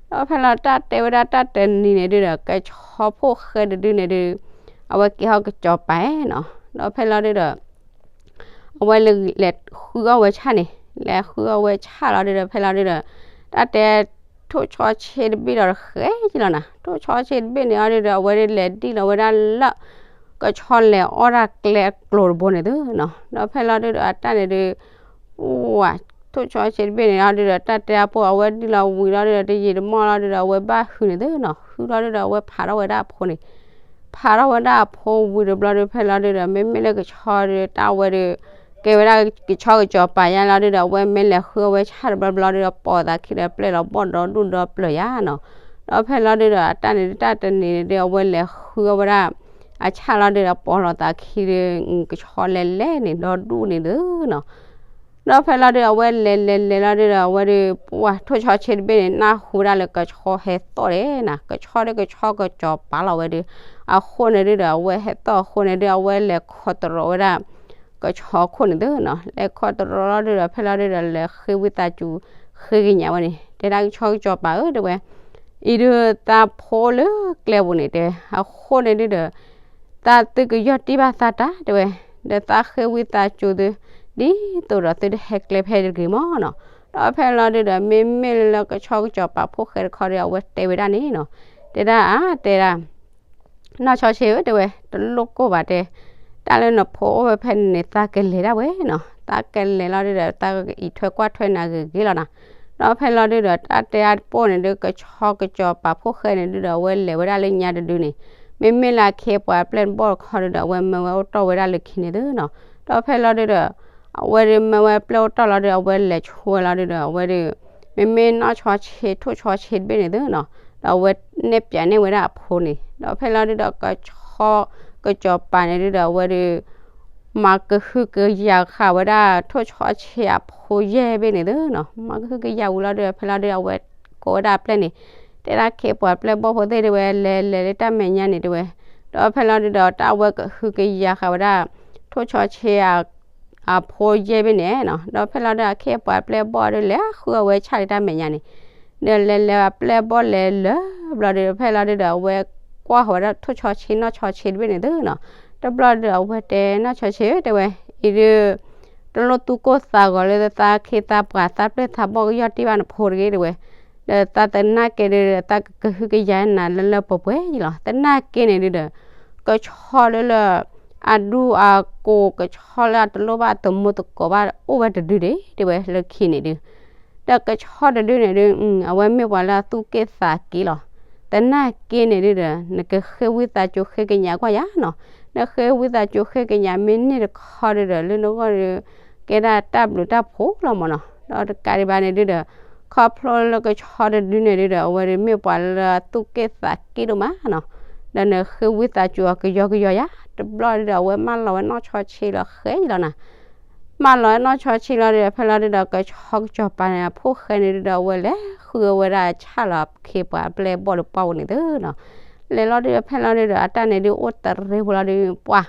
ဒီးဖဲလီၤတၢ်တဲဝဲဒၣ်တၢ်တနံၤန့ၣ်ဒုးဒီး ကဆီဖိၣ်ဃဲတဒုန့ၣ်ဒုး အဝဲကဲထီၣ်ကစီၤပၤနီၤ. ဒီးဖဲလီၤဒုးဒီး အဝဲလဲၤဃုအီၣ်ဝဲဆၣ်န့ၣ်, လဲၤဃုအီၣ်ဝဲဆၣ်လီၤဒုးဒီး ဖဲလီၤဒုးဒီး တၢ်တဲထိၣ်ဆီဆ့တဘ့ၣ်ဒီးတဃဲယလီၤနၤ. ထိၣ်ဆီဆ့တဘ့ၣ်န့ၣ်အီၤဒုးဒီး အဝဲဒုးလဲၤဒံၣ်လီၤဝဲဒၣ်လၢ ကဆီလဲၤအီၣ်တၢ်ကျဲအကျိၤတဘိန့ၣ်သုနီၤ. ဒီးဖဲလီၤဒုးဒီး အတၢ်န့ၣ်ဒုး ဝၤ ထိၣ်ဆီဆ့တဘ့ၣ်န့ၣ်အီၤဒုးဒီး တၢ်တဲအပိၢ် အဝဲဒံၣ်လီၤဝံၤလီၤဒုးဒီး တယံာ်တမီၢ်လီၤဒုးဒီး အဝဲဘၣ်ဟုန့ၣ်သုနီၤ. ဟုလီၤဒုးဒီး အဝဲဖးထီၣ်ဝဲဒၣ်အဖိန့ၣ်, ဖးထီၣ်ဝဲဒၣ်အဖိဝံၤတဘျီဒုး ဖဲလီၤဒုးဒီး မ့မ့ၢ်လၢကဆီဒုး တၢ်ဝဲဒုး ကဲဝဲဒၣ်ကဆီကစီၤပၤယါလီၤဒုးဒီး အဝဲမ့ၢ်လဲၤဃုအီၣ်ဝဲဆၣ်တဘျီဘျီဒုးဒီး ပိာ်သးခံဒီးပျဲၢ်လီၤဘီၣ်ဒီဒူၣ်ဒီပျၢၤယါနီၤ. ဒီးဖဲလီၤဒုးဒီး အတၢ်န့ၣ်ဒုး တၢ်တနံၤန့ၣ်ဒုး အဝဲလဲၤဃုအီၣ်ဝဲဒၣ် အဆၣ်လီၤဒုးဒီး ပိာ်လီၤသးခံဒုး ကဆီလဲၤလဲၤန့ၣ် ဒီဒူၣ်န့ၣ်သုနီၤ. ဒီးဖဲလီၤဒုး အဝဲလဲၤလဲၤလဲၤလီၤဒုးဒီး အဝဲဒုး ပှၤထိၣ်ဆီဆ့တဘ့ၣ်န့ၣ် နၢ်ဟူဝဲဒၣ်လၢကဆီဟဲသီၣ်ဒဲးနၤ, ကဆီဒုးကဆီကစီၤပၤလီၤဝဲဒုး, အဃိန့ၣ်ဒုးဒီး အဝဲဟဲသီၣ်အဃိန့ၣ်ဒုး အဝဲလဲၤခီတရီၤဝဲဒၣ် ကဆီခိၣ်န့ၣ်သုနီၤ, လဲၤခီတရီၤလီၤဒုးဒီး ဖဲလီၤဒုးဒီး လဲၤဃ့ဝံသးစူၤ ဃ့ကညးဝဲန့ၣ် တဲဒၣ်ကဆီကစီၤပၤဧၢ တဲဝဲ အံၤဒုးသးဖိလၢကျဲပူၤန့ၣ်တဲ အဃိန့ၣ်ဒုးဒီး သးသုကယီၢ်တံၢ်ဘၣ်သးတၢ်တဲဝဲ, ဒီးသးဃ့ဝံသးစူၤသု ဒ်သိးဒီးသုတဟဲကျဲဖဲတဂ့ၤမီၢ်နီၤ. ဒီးဖဲလီၤဒုးဒီး မ့မ့ၢ်လၢကဆီကစီၤပၤဖိၣ်ဃဲတခီဒီး အဝဲတဲဝဲဒၣ်န့ၣ်နီၤ, တဲဒၣ်အါ တဲဒၣ် နီၢ်ဆီဆ့ဧၢ တဲဝဲ တလိၣ်ကိၢ်ဘၣ်တဲ, တၢ်လၢနဖိအိၣ်ဝဲဖဲန့ၣ်န့ၣ် သးကလဲၤဒၣ်ဝဲနီၤ, သးကလဲၤလီၤဒုးဒီး သးကအံးထွဲကွၢ်ထွဲနၤဂ့ၤဂ့ၤလီၤနၤ. ဒီးဖဲလီၤဒုးဒီး တၢ်တဲအါတပိၢ်န့ၣ်ဒုး ကဆီကစီၤပၤဖိၣ်ဃဲန့ၣ်ဒုးဒီး အဝဲလဲၤဝဲဒၣ်လၢညါတဒုန့ၣ်, မ့မ့ၢ်လၢအခ့အပှၤပျဲၢ်ဘီၣ်တခီဒုးဒီး အဝဲမၢဝဲအိၣ်တီၢ်ဝဲဒၣ်လၢခံန့ၣ်သုနီၤ. ဒီးဖဲလီၤဒုးဒီး အဝဲဒုးမၢဝဲပျဲၢ်အိၣ်တီၢ်လီၤဒုး အဝဲလဲၤဆိဝဲလီၤဒုးဒီး အဝဲဒုး မ့မ့ၢ်နီၢ်ဆီဆ့ ထိၣ်ဆီဆ့တဘ့ၣ်န့ၣ်သုနီၤ, ဒီးအဝဲနဲၣ်ပၠးန့ၢ်ဝဲဒၣ်အဖိန့ၣ်, ဒီးဖဲလီၤဒုးဒီး ကဆီကစီၤပၤန့ၣ်ဒုးဒီး အဝဲဒုး မၤကဟုကယာ်ဃာ်ဝဲဒၣ် ထိၣ်ဆီဆ့အဖိယဲၢ်ဘ့ၣ်န့ၣ်သုနီၤ, မၤကဟုကယာ်ဝံၤလီၤဒုးဒီး ဖဲလီၤဒုးဒီး အဝဲကိးဝဲဒၣ်အပျဲၢ်န့ၣ် တဲဒၣ်ခ့ပှၤပျဲၢ်ဘီၣ်ဖိသ့ၣ်တဲဝဲ လဲၤလဲၤလၢတၢ်မဲာ်ညါန့ၣ်တဲဝဲ, ဒီးဖဲလီၤဒုးဒီး တၢ်အဝဲကဟုကယာ်ဃာ်ဝဲဒၣ် ထိၣ်ဆီဆ့ အဖိယဲၢ်ဘ့ၣ်န့ၣ်နီၤ, ဒီးဖဲလီၤဒုးဒီး အခ့အပှၤပျဲၢ်ဘီၣ်ဒုး လဲၤဃုအဝဲဆၣ်လၢတၢ်မဲာ်ညါန့ၣ်, ဒီးလဲၤလဲၤအပျဲၢ်ဘီၣ်လဲၤလၢ တဘျီဒီးဖဲလီၤဒုဒီး အဝဲကွၢ်ဃီၤဝဲဒၣ်ထိၣ်ဆီဆ့နီၢ်ဆီဆ့တဘ့ၣ်န့ၣ်သုနီၤ. တဘျီဒီးအဝဲတဲနီၢ်ဆီဆ့ဧၢ တဲဝဲ, အံၤဒု တလိၣ်သူၣ်ကိၢ်သးဂီၤလၢသးခ့သးပှၤသးပျဲၢ်သးဘီၣ်ကယီၢ်တံၢ်ဘၣ်နဖိတဂ့ၤ တဲဝဲ, ဒီးသးသနာ်က့ဒုဒီး သးကကဟုကယာ်နၤလၢလၢပှဲၤပှဲၤယံလီၤ. သနာ်က့န့ၣ်ဒုဒီး ကဆီဒုလၢ အဒူအကိး ကဆီလၢအတလိၣ်ဘၣ်အတမူတကိးဘၣ်အိၣ်ဝဲတဒုဒံး တဲဝဲလၢခံန့ၣ်ဒု ဒီးကဆီတဒုန့ၣ်ဒု အဝဲမ့ၢ်ပှၤလၢအသူၣ်က့ၣ်သးက့လီၤ. သနာ်က့န့ၣ်ဒုဒီး နကဃ့ဝံသးစူၤဃ့ကညးကွၢ်ယၤနီၤ. နဃ့ဝံသးစူၤဃ့ကညးမ့ၢ်န့ၢ်တခီဒုဒီး လၢနဂီၢ်ဒု ကဲဒၣ်တၢ်ဘျုးတၢ်ဖှိၣ်လီၤမၢ်နီၤ. ဒီးတကးဒံးဘၣ်န့ၣ်ဒုဒီး ခီဖျိလၢကဆီတဒုန့ၣ်ဒုဒီး အဝဲဒုမ့ၢ်ပှၤလၢအသူၣ်က့ၣ်သးက့ဒိၣ်မးနီၤ. ဒီးနဃ့ဝံသးစူၤအီၤကယီကယီယၤ တဘျီဒုဒီး အဝဲမၢလီၤဝဲနီၢ်ဆီဆ့လီၤဃဲလီၤနၤ. မၢလီၤဝဲနီၢ်ဆီဆ့လီၤဒီး ဖဲလီၤဒုဒီး ကဆီကစီၤပၤန့ၣ် အဖိၣ်ဃဲန့ၣ်ဒုဒီး အဝဲလဲၤဃုအဝဲဒၣ်ဆၣ်လီၤခ့ပှၤပျဲၢ်ဘီၣ်ဒီးပှၢ်ဝဲန့ၣ်သုနီၤ. လဲၤလီၤဒုဒီး ဖဲလီၤဒုဒီး အတၢ်န့ၣ်ဒုအိၣ်တရံးဖိလီၤဒု ပှၢ်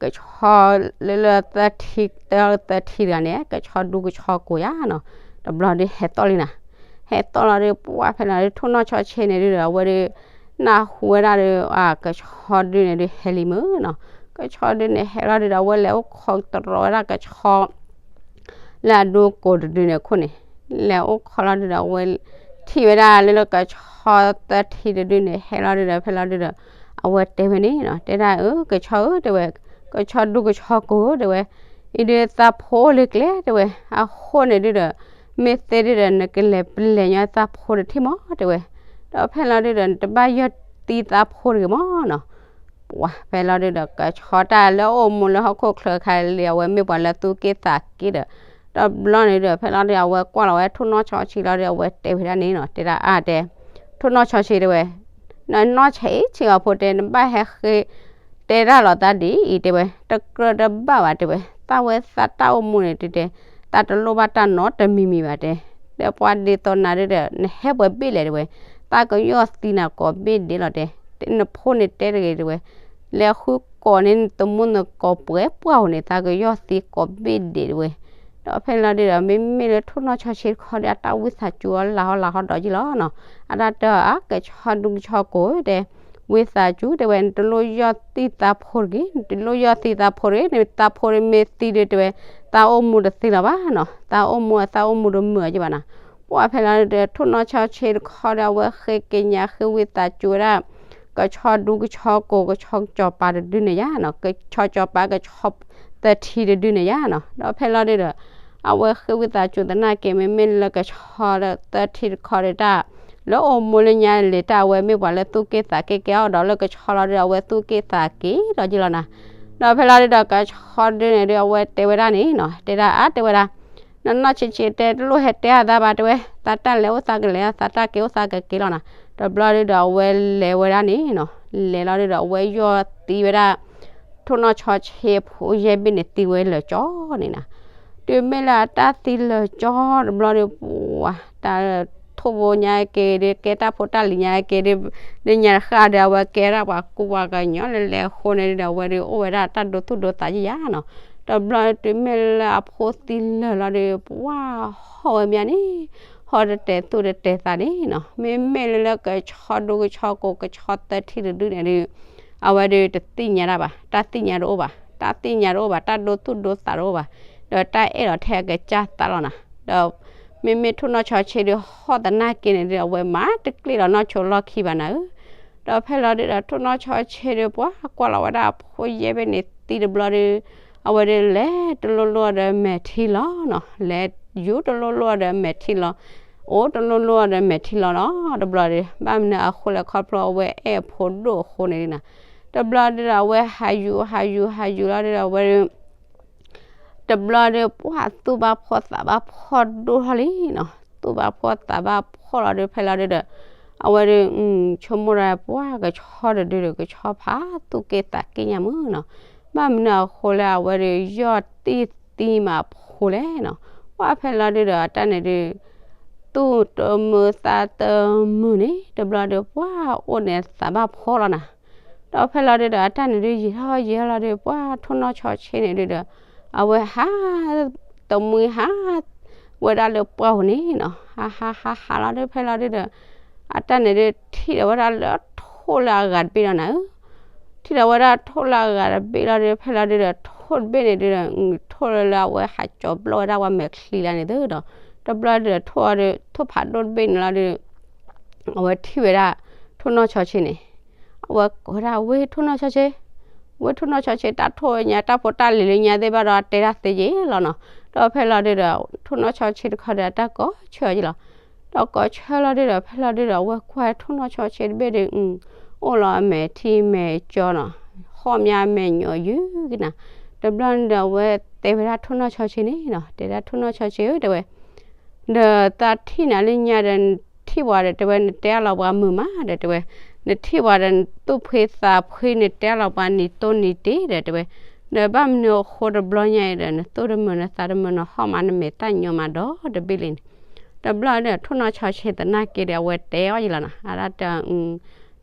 ကဆီလၢလၢသထံ တသထံတဂၤန့ၣ် ကဆီဒူကဆီကိးယၤနီၤ. တဘျီဒုဟဲသီၣ်လံနၤ. ဟဲသီၣ်လီၤဒု ပှၢ်ဖဲလီၤဒု ထိၣ်နီၢ်ဆီဆ့န့ၣ်ဒုဒီး အဝဲဒု နၢ်ဟူဝဲဒၣ်ဒီး ကဆီဒုန့ၣ်ဒုဟဲလံမုၢ်နီၤ. ကဆီဒုန့ၣ်ဟဲလီၤဒုဒီး အဝဲလဲၤအိၣ်ခိးတရီၤဝဲဒၣ်ကဆီ လၢအဒူကိးတဒုန့ၣ်အခိၣ်န့ၣ်, လဲၤအိၣ်ခိးလီၤဒုဒီး အဝဲထံၣ်ဝဲဒၣ်လၢလၢကဆီသထံတဒုန့ၣ် ဟဲလီၤဒုဒီး ဖဲလီၤဒုဒီး အဝဲတဲဝဲန့ၣ်နီၤ, တဲဒၣ်အၢ ကဆီဧၢ တဲဝဲ, ကဆီဒူကဆီကိးဧၢ တဲဝဲ, အံၤဒုသးဖိလၢကျဲ တဲဝဲ, အဃိန့ၣ်ဒုဒီး မ့ၢ်သ့ဒုဒီး နကလဲၤပလဲၤညီသးဖိတထံၣ်မး တဲဝဲ, ဒီးဖဲလီၤဒုဒီး နတဘၣ်ယီၢ်သံသးဖိတဂ့ၤမးနီၤ. ပှၢ်ဖဲလီၤဒုဒီး ကဆီတၢ်လၢအိၣ်မူလၢဟီၣ်ခိၣ်ချၢခါလံ အဝဲမ့ၢ်ပှၤလၢသူၣ်က့ၣ်သးက့ဒီး, တဘျီန့ၣ်ဒီး ဖဲလီၤဒုဒီး အဝဲကွၢ်လီၤဝဲထိၣ်နီၢ်ဆီဆ့လီၤဒုဒီး အဝဲတဲဝဲဒၣ်န့ၣ်နီၤ, တဲဒၣ်အါတဲ ထိၣ်နီၢ်ဆီဆ့တဲဝဲ, နနီၢ်ဆံးဆံးအီၤဖိတဲ နဘၣ်ဟဲဃ့ တဲဒၣ်လီၤသးဒ်အံၤတဲဝဲ, တကြၢးတဘၣ်ဘၣ်တဲဝဲ, သးဝဲသးတၢ်အိၣ်မူန့ၣ်တဲတဲ, သးတလိၣ်ဘၣ်တၢ်နီတမံၤမံၤဘၣ်တဲ, ဒီးပှၤဒ်သိးနၤဒုဒီး နဟဲပှဲၤဘ့ၣ်လဲၣ်တဲဝဲ, သးကယီၢ်သံနၤကိးဘ့ၣ်ဒဲးလီၤတဲ, နဖိန့ၣ်တဲတဂ့ၤတဲဝဲ, လဲၤဃုကိးန့ၢ်တမူနကိးပှဲၤပှၢ်ဧိၤန့ၣ် သးကယီၢ်သံကိးဘ့ၣ်ဒဲးတဲဝဲ, ဒီးဖဲလီၤဒုဒီး မ့မ့ၢ်လၢထိၣ်နီၢ်ဆီဆ့တခီဒီး အတၢ်ဝံသးစူၤအီၤလၢဟီလၢဟီဒီးယံလီၤနီၤ, အတၢ်တဲအီၤ ကဆီဒူကဆီကိးတဲ ဝံသးစူၤတဲဝဲ နတလိၣ်ယီၢ်သံသးဖိတဂ့ၤ, နတလိၣ်ယီၢ်သံသးဖိတဂ့ၤ, နသးဖိမ့ၢ်သံဒုတဲဝဲ, သးအိၣ်မူတသ့လၢၤဘၣ်နီၤ, သးအိၣ်မူအသးအိၣ်မူတမုာ်အီၤက့ဘၣ်နီၤ, ပှၢ်ဖဲလီၤဒုဒီး ထိၣ်နီၢ်ဆီဆ့တခီဒီး အဝဲဃ့ကညးဃ့ဝံသးစူၤဝဲဒၣ် ကဆီဒူကဆီကိး ကဆီကစီၤပၤတဒုန့ၣ်ယါနီၤ, ကဆီကစီၤပၤ ကဆီသထံတဒုန့ၣ်ယါနီၤ, ဒီးဖဲလီၤဒုဒီး အဝဲဃ့ဝံသးစူၤသနာ်က့ မ့မ့ၢ်လၢကဆီသထံတခီဒီးတၢ် လၢအိၣ်မူလၢညါလဲၤတၢ်အဝဲမ့ၢ်ပှၤလၢသူၣ်က့ၣ်သးက့ကဲအီၤဒီး လၢကဆီလီၤဒုဒီး အဝဲသူၣ်က့ၣ်သးက့ဒီးယံလီၤနၤ, ဒီးဖဲလီၤဒုဒီး ကဆီဒုန့ၣ်ဒု အဝဲတဲဝဲဒၣ်န့ၣ်နီၤ, တဲဒၣ်အါတဲဝဲဒၣ် နနီၢ်ဆံးဆံးတဲ တလိၣ်ဟဲတဲအသးဘၣ်တဲဝဲ, သးတၢ်လဲၤအိၣ်သးကလဲၤ သးတၢ်က့ၤအိၣ်သးကက့ၤလီၤနၤ, တဘျီဒုဒီး အဝဲလဲၤဝဲဒၣ်န့ၣ်နီၤ, လဲၤလီၤဒုဒီး အဝဲယီၢ်သံဝဲဒၣ် ထိၣ်နီၢ်ဆီဆ့ဖိယဲၢ်ဘ့ၣ်န့ၣ် သံဝဲလၢာ်ကၠီန့ၣ်နၤ, တုၤမ့ၢ်လၢအတၢ်သံလၢာ်ကၠီတဘျီဒု ပှၤတၢ်ထိၣ်ဘိညါက့ၤဒု ကဲတၢ်ဖိတၢ်လံၤညါက့ၤဒု ဒုညါတဃၣ်ဒီး အဝဲကဲဒၣ်ပှၤကူပှၤကညီလၢလဲၤအဃိန့ၣ်ဒုဒီး အဝဲဒုအိၣ်ဝဲဒၣ်တၢ်ဒိသူၣ်ဒိသးယံယါနီၤ, တဘျီတုၤမ့ၢ်လၢအဖိသံလၢာ်လီၤဒု ပှၤဟီၣ်ဝဲမးန့ၣ်, ဟီၣ်တတဲာ်သူၣ်တတဲာ်သးန့ၣ်နီၤ, မ့မ့ၢ်လၢလၢကဆီဒူကဆီကိး ကဆီသထံတဒုန့ၣ်ဒု အဝဲဒုတသ့ၣ်ညါတၢ်ဘၣ်, တၢ်သ့ၣ်ညါတအိၣ်ဘၣ်, တၢ်သ့ၣ်ညါတအိၣ်ဘၣ်, တၢ်ဒိသူၣ်ဒိသးတအိၣ်ဘၣ်, ဒီးတၢ်အဲၣ်လီၤထဲအကစၢ်သးလီၤနၤ, ဒီး မ့မ့ၢ်ထိၣ်နီၢ်ဆီဆ့ဒုဟီၣ်သနာ်က့န့ၣ်ဒု အဝဲမၤတကျ့ၣ်လီၤနီၢ်ဆိလီၢ်ခံဘၣ်နၤဧၢ, ဒီးဖဲလီၤဒုဒီး ထိၣ်နီၢ်ဆီဆ့ဒု ပှၤကွၢ်လီၤဝဲဒၣ်အဖိယဲၢ်ဘ့ၣ်န့ၣ်သံတဘျီဒု အဝဲဒုလဲၤတလိၣ်လိၣ်ဒီးမဲာ်ထံလီၤနီၤ, လဲၤယူၤတလိၣ်လိၣ်ဒီးမဲာ်ထံလီၤ, အိၣ်တလိၣ်လိၣ်ဒီးမဲာ်ထံလီၤနီၤ, တဘျီဒု ဘၣ်မနုၤအဃိလဲၣ် ခီဖျိအဝဲအဲၣ်အဖိဒိၣ်အဃိန့ၣ်ဒုနၤ, တဘျီဒုဒီး အဝဲဟးယူၤဟးယူၤဟးယူၤလီၤဒုဒီး အဝဲဒု တဘျီဒု ပှၤသူၣ်ဘၣ်ဖှီၣ်သးဘၣ်ဖှီၣ်ဒိၣ်ထီၣ်လံနီၤ, သူၣ်ဘၣ်ဖှီၣ်သးဘၣ်ဖှီၣ်လီၤဒု ဖဲလီၤဒုဒီး အဝဲဒု ဆိကမိၣ်ဒီး ပှၤကဆီတဒုဒီး ကဆီဖးသူၣ်က့ၣ်သးက့ၣ်ညါမုၢ်နီၤ, ဘၣ်မနုၤအဃိလၢအဝဲဒု ယီၢ်တံၢ်သံမးဖိလဲၣ်နီၤ, ပှၤဖဲလီၤဒုဒီး အတၢ်န့ၣ်ဒု သူၣ်တမုာ်သးတမုာ်န့ၣ် တဘျီဒု ပှၤအိၣ်န့ၣ်သးဘၣ်ဖှီၣ်လီၤနၤ, ဒီးဖဲလီၤဒုဒီး အတၢ်န့ၣ်ဒု ယံာ်ထီၣ်ယံာ်ထီၣ်လီၤဒု ပှၤထိၣ်နီၢ်ဆီဆ့န့ၣ်ဒုဒီး အဝဲဟး တမှံဟး ဝဲဒၣ်လၢပှၢ်ပူၤန့ၣ်နီၤ, ဟးဟးဟးဟးလီၤဒု ဖဲလီၤဒုဒီး အတၢ်န့ၣ်ဒုး ထံၣ်ဒီးဝဲဒၣ်လၢထိၣ်လၢအဂၤတဘ့ၣ်လီၤနၤဧၢ. ထံၣ်ဒီးဝဲဒၣ်ထိၣ်လၢအဂၤတဘ့ၣ်လီၤဒီး ဖဲလီၤဒုးဒီး ထိၣ်တဘ့ၣ်န့ၣ်ဒုးဒီး ထိၣ်လၢလၢအဝဲဟးကၠီၤဘျီၣ်ဝဲဒၣ်ဝဲမဲာ်ချံလၢန့ၣ်သုဒီး တဘျီဒုးဒီး ထိၣ်အီၤဒီး ထိၣ်ဖးဒိၣ်တဘ့ၣ်န့ၣ်လီၤဒီး အဝဲထံၣ်ဝဲဒၣ် ထိၣ်နီၢ်ဆီဆ့န့ၣ် အဝဲကိးဝဲဒၣ် ဝ့ၢ်ထိၣ်နီၢ်ဆီဆ့, ဝ့ၢ်ထိၣ်နီၢ်ဆီဆ့ တၢ်ထိၣ်ညါ တၢ်ဖိတၢ်လံၤလၢညါသ့ၣ်ဘၣ်ဒီး အတဲတၢ်သ့ယ့ၢ်လီၤနီၤ. ဒီးဖဲလီၤဒုးဒီး ထိၣ်နီၢ်ဆီဆ့တခီဒီး အတၢ်ကိးဆၢအီၤယ့ၢ်လီၤ. ဒီးကိးဆၢလီၤဒုးဒီး ဖဲလီၤဒုးဒီး အဝဲကွၢ်ထိၣ်နီၢ်ဆီဆ့တဘ့ၣ်ဒီး အိၣ်လီၤအမဲာ်ထံမဲာ်ကၠီနီၤ, ဟီၣ်မးအမဲာ်ညိးယုၢ်ကနၤ. တဘျီန့ၣ်ဒီး အဝဲတဲဝဲဒၣ်ထိၣ်နီၢ်ဆီဆ့န့ၣ်နီၤ, တဲဒၣ်ထိၣ်နီၢ်ဆီဆ့ဧၢ တဲဝဲ ဒီးသးထံၣ်နၤလၢညါဒီး နထံၣ်ပှၤဒီး တဲဝဲ နတဲအလီၤပှၤမုာ်မးဒီး တဲဝဲ, နထံၣ်ပှၤဒီး နသူၣ်ဖှံသးဖှံ နတဲအလီၤပှၤနံၤတိၢ်နံၤတ့ၢ်ဒီး တဲဝဲ, ဒီးဘၣ်မနုၤအဃိတဘျီညါအံၤဒီး နသူၣ်တမုာ် နသးတမုာ် နဟီၣ်မး နမဲာ်သၣ်ညိးမးဒီးတဘ့ၣ်လံန့ၣ်. တဘျီဒီး ထိၣ်နီၢ်ဆီဆ့သနာ်က့ဒီး အဝဲတဲအီၤယ့ၢ်လီၤနီၤ, အဒၣ်တဲ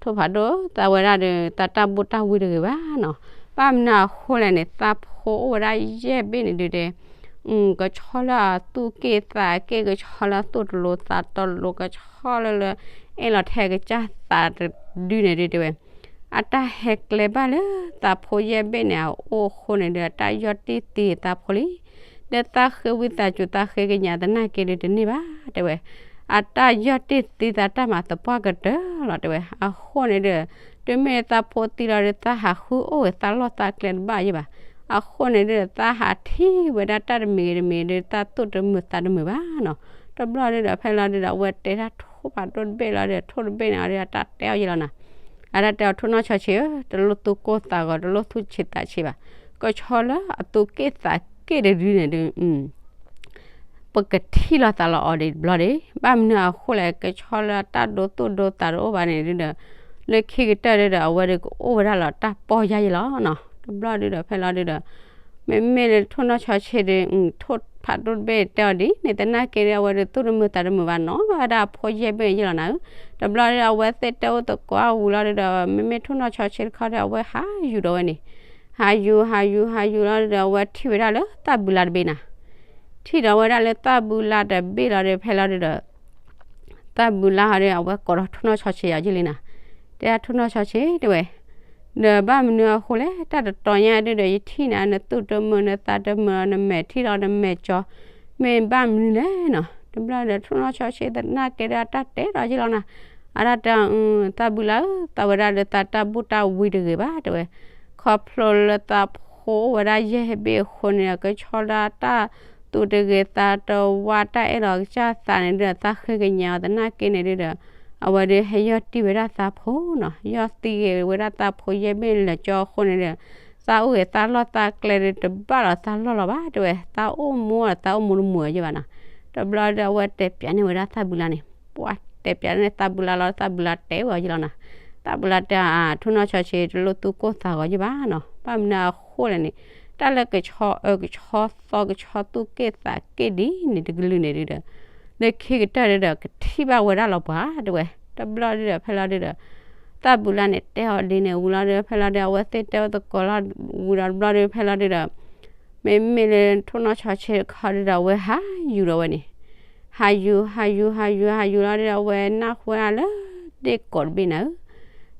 ထိၣ်ဖးဒိၣ် သးဝဲဒၣ်ဒီး သးတၢ်ဘူၣ်တၢ်ဝံတဂ့ၤဘၣ်နီၤ. ဘၣ်မနုၤအဃိလဲၣ်န့ၣ် သးဖိအိၣ်ဝဲဒၣ်ယဲၢ်ဘ့ၣ်န့ၣ်ဒုးတဲ ကဆီလၢအသူၣ်က့ၣ်သးက့ၣ် ကဆီလၢအသူၣ်တလိၤသးတလိၤ ကဆီလၢလၢ အဲၣ်လီၤထဲကစၢ်သးတဒုန့ၣ်ဒုးတဲဝဲ, အတၢ်ဟဲကျဲဘၣ်လၢသးဖိယဲၢ်ဘ့ၣ်န့ၣ် အအိၣ်အဃိန့ၣ်ဒီး အတၢ်ယီၢ်တံၢ်သံသးဖိလံ. ဒီးသးဃ့ဝံသးစူၤ သးဃ့ကညးသနာ်က့ဒုးတန့ၢ်ဘၣ်တဲဝဲ, အတၢ်ယီၢ်တံၢ်သံသးတၢ်မၤသပှၢ်ကတၢၢ်လီၤတဲဝဲ. အဃိန့ၣ်ဒီး တုၤမ့ၢ်သးဖိသံလီၤဒီး သးဟးဃုအိၣ်ဂ့ၤသးလီၢ်သးကျဲတဘၣ်ယ့ၢ်ဘၣ်. အဃိန့ၣ်ဒီး သးဟးထံၣ်ဝဲဒၣ်တၢ်တမံၤဂ့ၤတမံၤဒီး သးသူၣ်တမုာ်သးတမုာ်ဘၣ်နီၤ. တဘျီဒုးဒီး ဖဲလီၤဒုးဒီး အဝဲတဲဒၣ်ထိၣ်ဖးဒိၣ်တဘ့ၣ်လီၤဒီး ထိၣ်တဘ့ၣ်န့ၣ်အီၤဒီး အတၢ်တဲအီၤယ့ၢ်လီၤနီၤ, အတၢ်တဲအီၤ ထိၣ်နီၢ်ဆီဆ့ဧၢ, တလိၣ်သူၣ်ကိၢ်သးဂီၤ တလိၣ်သူၣ်ဆံးသးဆံးဘၣ်. ကဆီလၢအသူၣ်က့ၣ်သးက့ၣ်တဒုန့ၣ်ဒုး ပကထံၣ်လိာ်သးလီၤအီၤဒံးတဘျီဒံး. ဘၣ်မနုၤအဃိလဲၣ် ကဆီလၢအတၢ်ဒိသူၣ်ဒိသးတအိၣ်ဘၣ်န့ၣ်ဒုးဒီး လၢခံကတၢၢ်ဒုးဒီး အဝဲဒုးကအိၣ်ဝဲဒၣ်လီၤတၢ်ပီၢ်ယၢ်ယ့ၢ်လီၤနီၤ. တဘျီဒုးဒီး ဖဲလီၤဒုးဒီး မ့မ့ၢ်လၢထိၣ်နီၢ်ဆီဆ့ဒုး ထိၣ်ဖးဒိၣ်တဘ့ၣ်တဲအီၤဒ်န့ၣ်သနာ်က့ဒီး အဝဲဒုးသူၣ်တမုာ်သးတမုာ်ဘၣ်နီၤ ဘၣ်ဝဲဒၣ်အဖိယဲၢ်ဘ့ၣ်ယ့ၢ်လီၤနၤဧၢ. တဘျီဒုးဒီး အဝဲသ့ၣ်တဲအိၣ်သကိးအဝံၤလီၤဒုးဒီး မ့မ့ၢ်ထိၣ်နီၢ်ဆီဆ့တခီဒီး အဝဲဟးယူၤဒီးဝဲန့ၣ် ဟးယူၤ ဟးယူၤ ဟးယူၤလီၤဒုးဒီး အဝဲထံၣ်ဝဲဒၣ်လၢသၣ်ဘုလါတဘ့ၣ်နၤ, ထံၣ်ဒီးဝဲဒၣ်လၢသၣ်ဘုလါတဘ့ၣ်လီၤဒီး ဖဲလီၤဒုးဒီး သၣ်ဘုလါဟီဒီး အဝဲကိးဒီးထိၣ်နီၢ်ဆီဆ့ယၤယ့ၢ်လံနၤ, တဲဒၣ်ထိၣ်နီၢ်ဆီဆ့တဲဝဲ, ဒီးဘၣ်မနုၤအဃိလဲၣ် တၢ်တတီၤညါဒုးဒီး ယထံၣ်နၤ နသူၣ်တမုာ် နသးတမုာ် နမဲာ်ထံလီၤနမဲာ်ကၠီ, မ့ၢ်ဘၣ်မနုၤလဲၣ်နီၤ. တဘျီဒီး ထိၣ်နီၢ်ဆီဆ့သနာ်က့ဒီး အတၢ်တဲဒီးယ့ၢ်လီၤနၤ, အတၢ်တဲ သၣ်ဘုလါဧၢ, သးဝဲဒၣ်ဒီး သးတၢ်ဘူၣ်တၢ်ဝံတဂ့ၤဘၣ်တဲဝဲ, ခီဖျိလၢသးဖိအိၣ်ဝဲဒၣ်ယဲၢ်ဘ့ၣ်အဃိန့ၣ်ဒီး ကဆီလၢတၢ်သူၣ်တဂ့ၤသးတဝါ တၢ်အဲၣ်လီၤကစၢ်သးန့ၣ်ဒုးဒီး သးဃ့ကညးအီၤသနာ်က့န့ၣ်ဒုးဒီး အဝဲဒုးဟဲယီၢ်တံၢ်ဝဲဒၣ်သးဖိနီၤ, ယီၢ်တံၢ်ဂ့ၤဝဲဒၣ်သးဖိယဲၢ်ဘ့ၣ်လၢာ်ကၠီအဃိန့ၣ်ဒီး သးအိၣ်ဂ့ၤသးလီၢ်သးကျဲဒုး တဘၣ်လီၤသးလီၢ်လီၤဘၣ်တဲဝဲ, သးအိၣ်မူဒီးသးအိၣ်မူတမူၤယ့ၢ်ဘၣ်နီၤ. တဘျီဒီး အဝဲတဲပျးန့ၢ်ဝဲဒၣ်သၣ်ဘုလါန့ၣ်, ပှၤတဲပျးန့ၢ်သၣ်ဘုလါလီၤ သၣ်ဘုလါတဲဝဲအီၤယ့ၢ်လီၤနၤ, သၣ်ဘုလါတဲ ထိၣ်နီၢ်ဆီဆ့ တလိၣ်သူၣ်ကိၢ်သးဂီၤယ့ၢ်ဘၣ်နီၤ, ဘၣ်မနုၤအဃိလဲၣ်န့ၣ် တၢ်လၢကဆီအၢကဆီသီ ကဆီသူၣ်က့ၣ်သးက့ၣ်ဒ်န့ၣ်တကလုာ်န့ၣ်ဒုးဒီး လၢခံကတၢၢ်ဒုးဒီး ကထံၣ်ဘၣ်ဝဲဒၣ်လီၤပှၤတဲဝဲ. တဘျီဒုးဒီး ဖဲလီၤဒုးဒီး သၣ်ဘုလါန့ၣ်တဲအီၤဒ်န့ၣ်ဝံၤလီၤဒီး ဖဲလီၤဒုး အဝဲသ့ၣ်တဲအိၣ်သကိးလီၤဝံၤဒီး တဘျီဒုး ဖဲလီၤဒုးဒီး မ့မ့ၢ်လၢထိၣ်နီၢ်ဆီဆ့တခီဒုးဒီး အဝဲဟးယူၤဒီးဝဲန့ၣ်, ဟးယူၤ ဟးယူၤ ဟးယူၤ ဟးယူၤလီၤဒုးဒီး အဝဲနၢ်ဟူဝဲဒၣ်လၢဒ့ၣ်ကိးတဘ့ၣ်နၤဧၢ,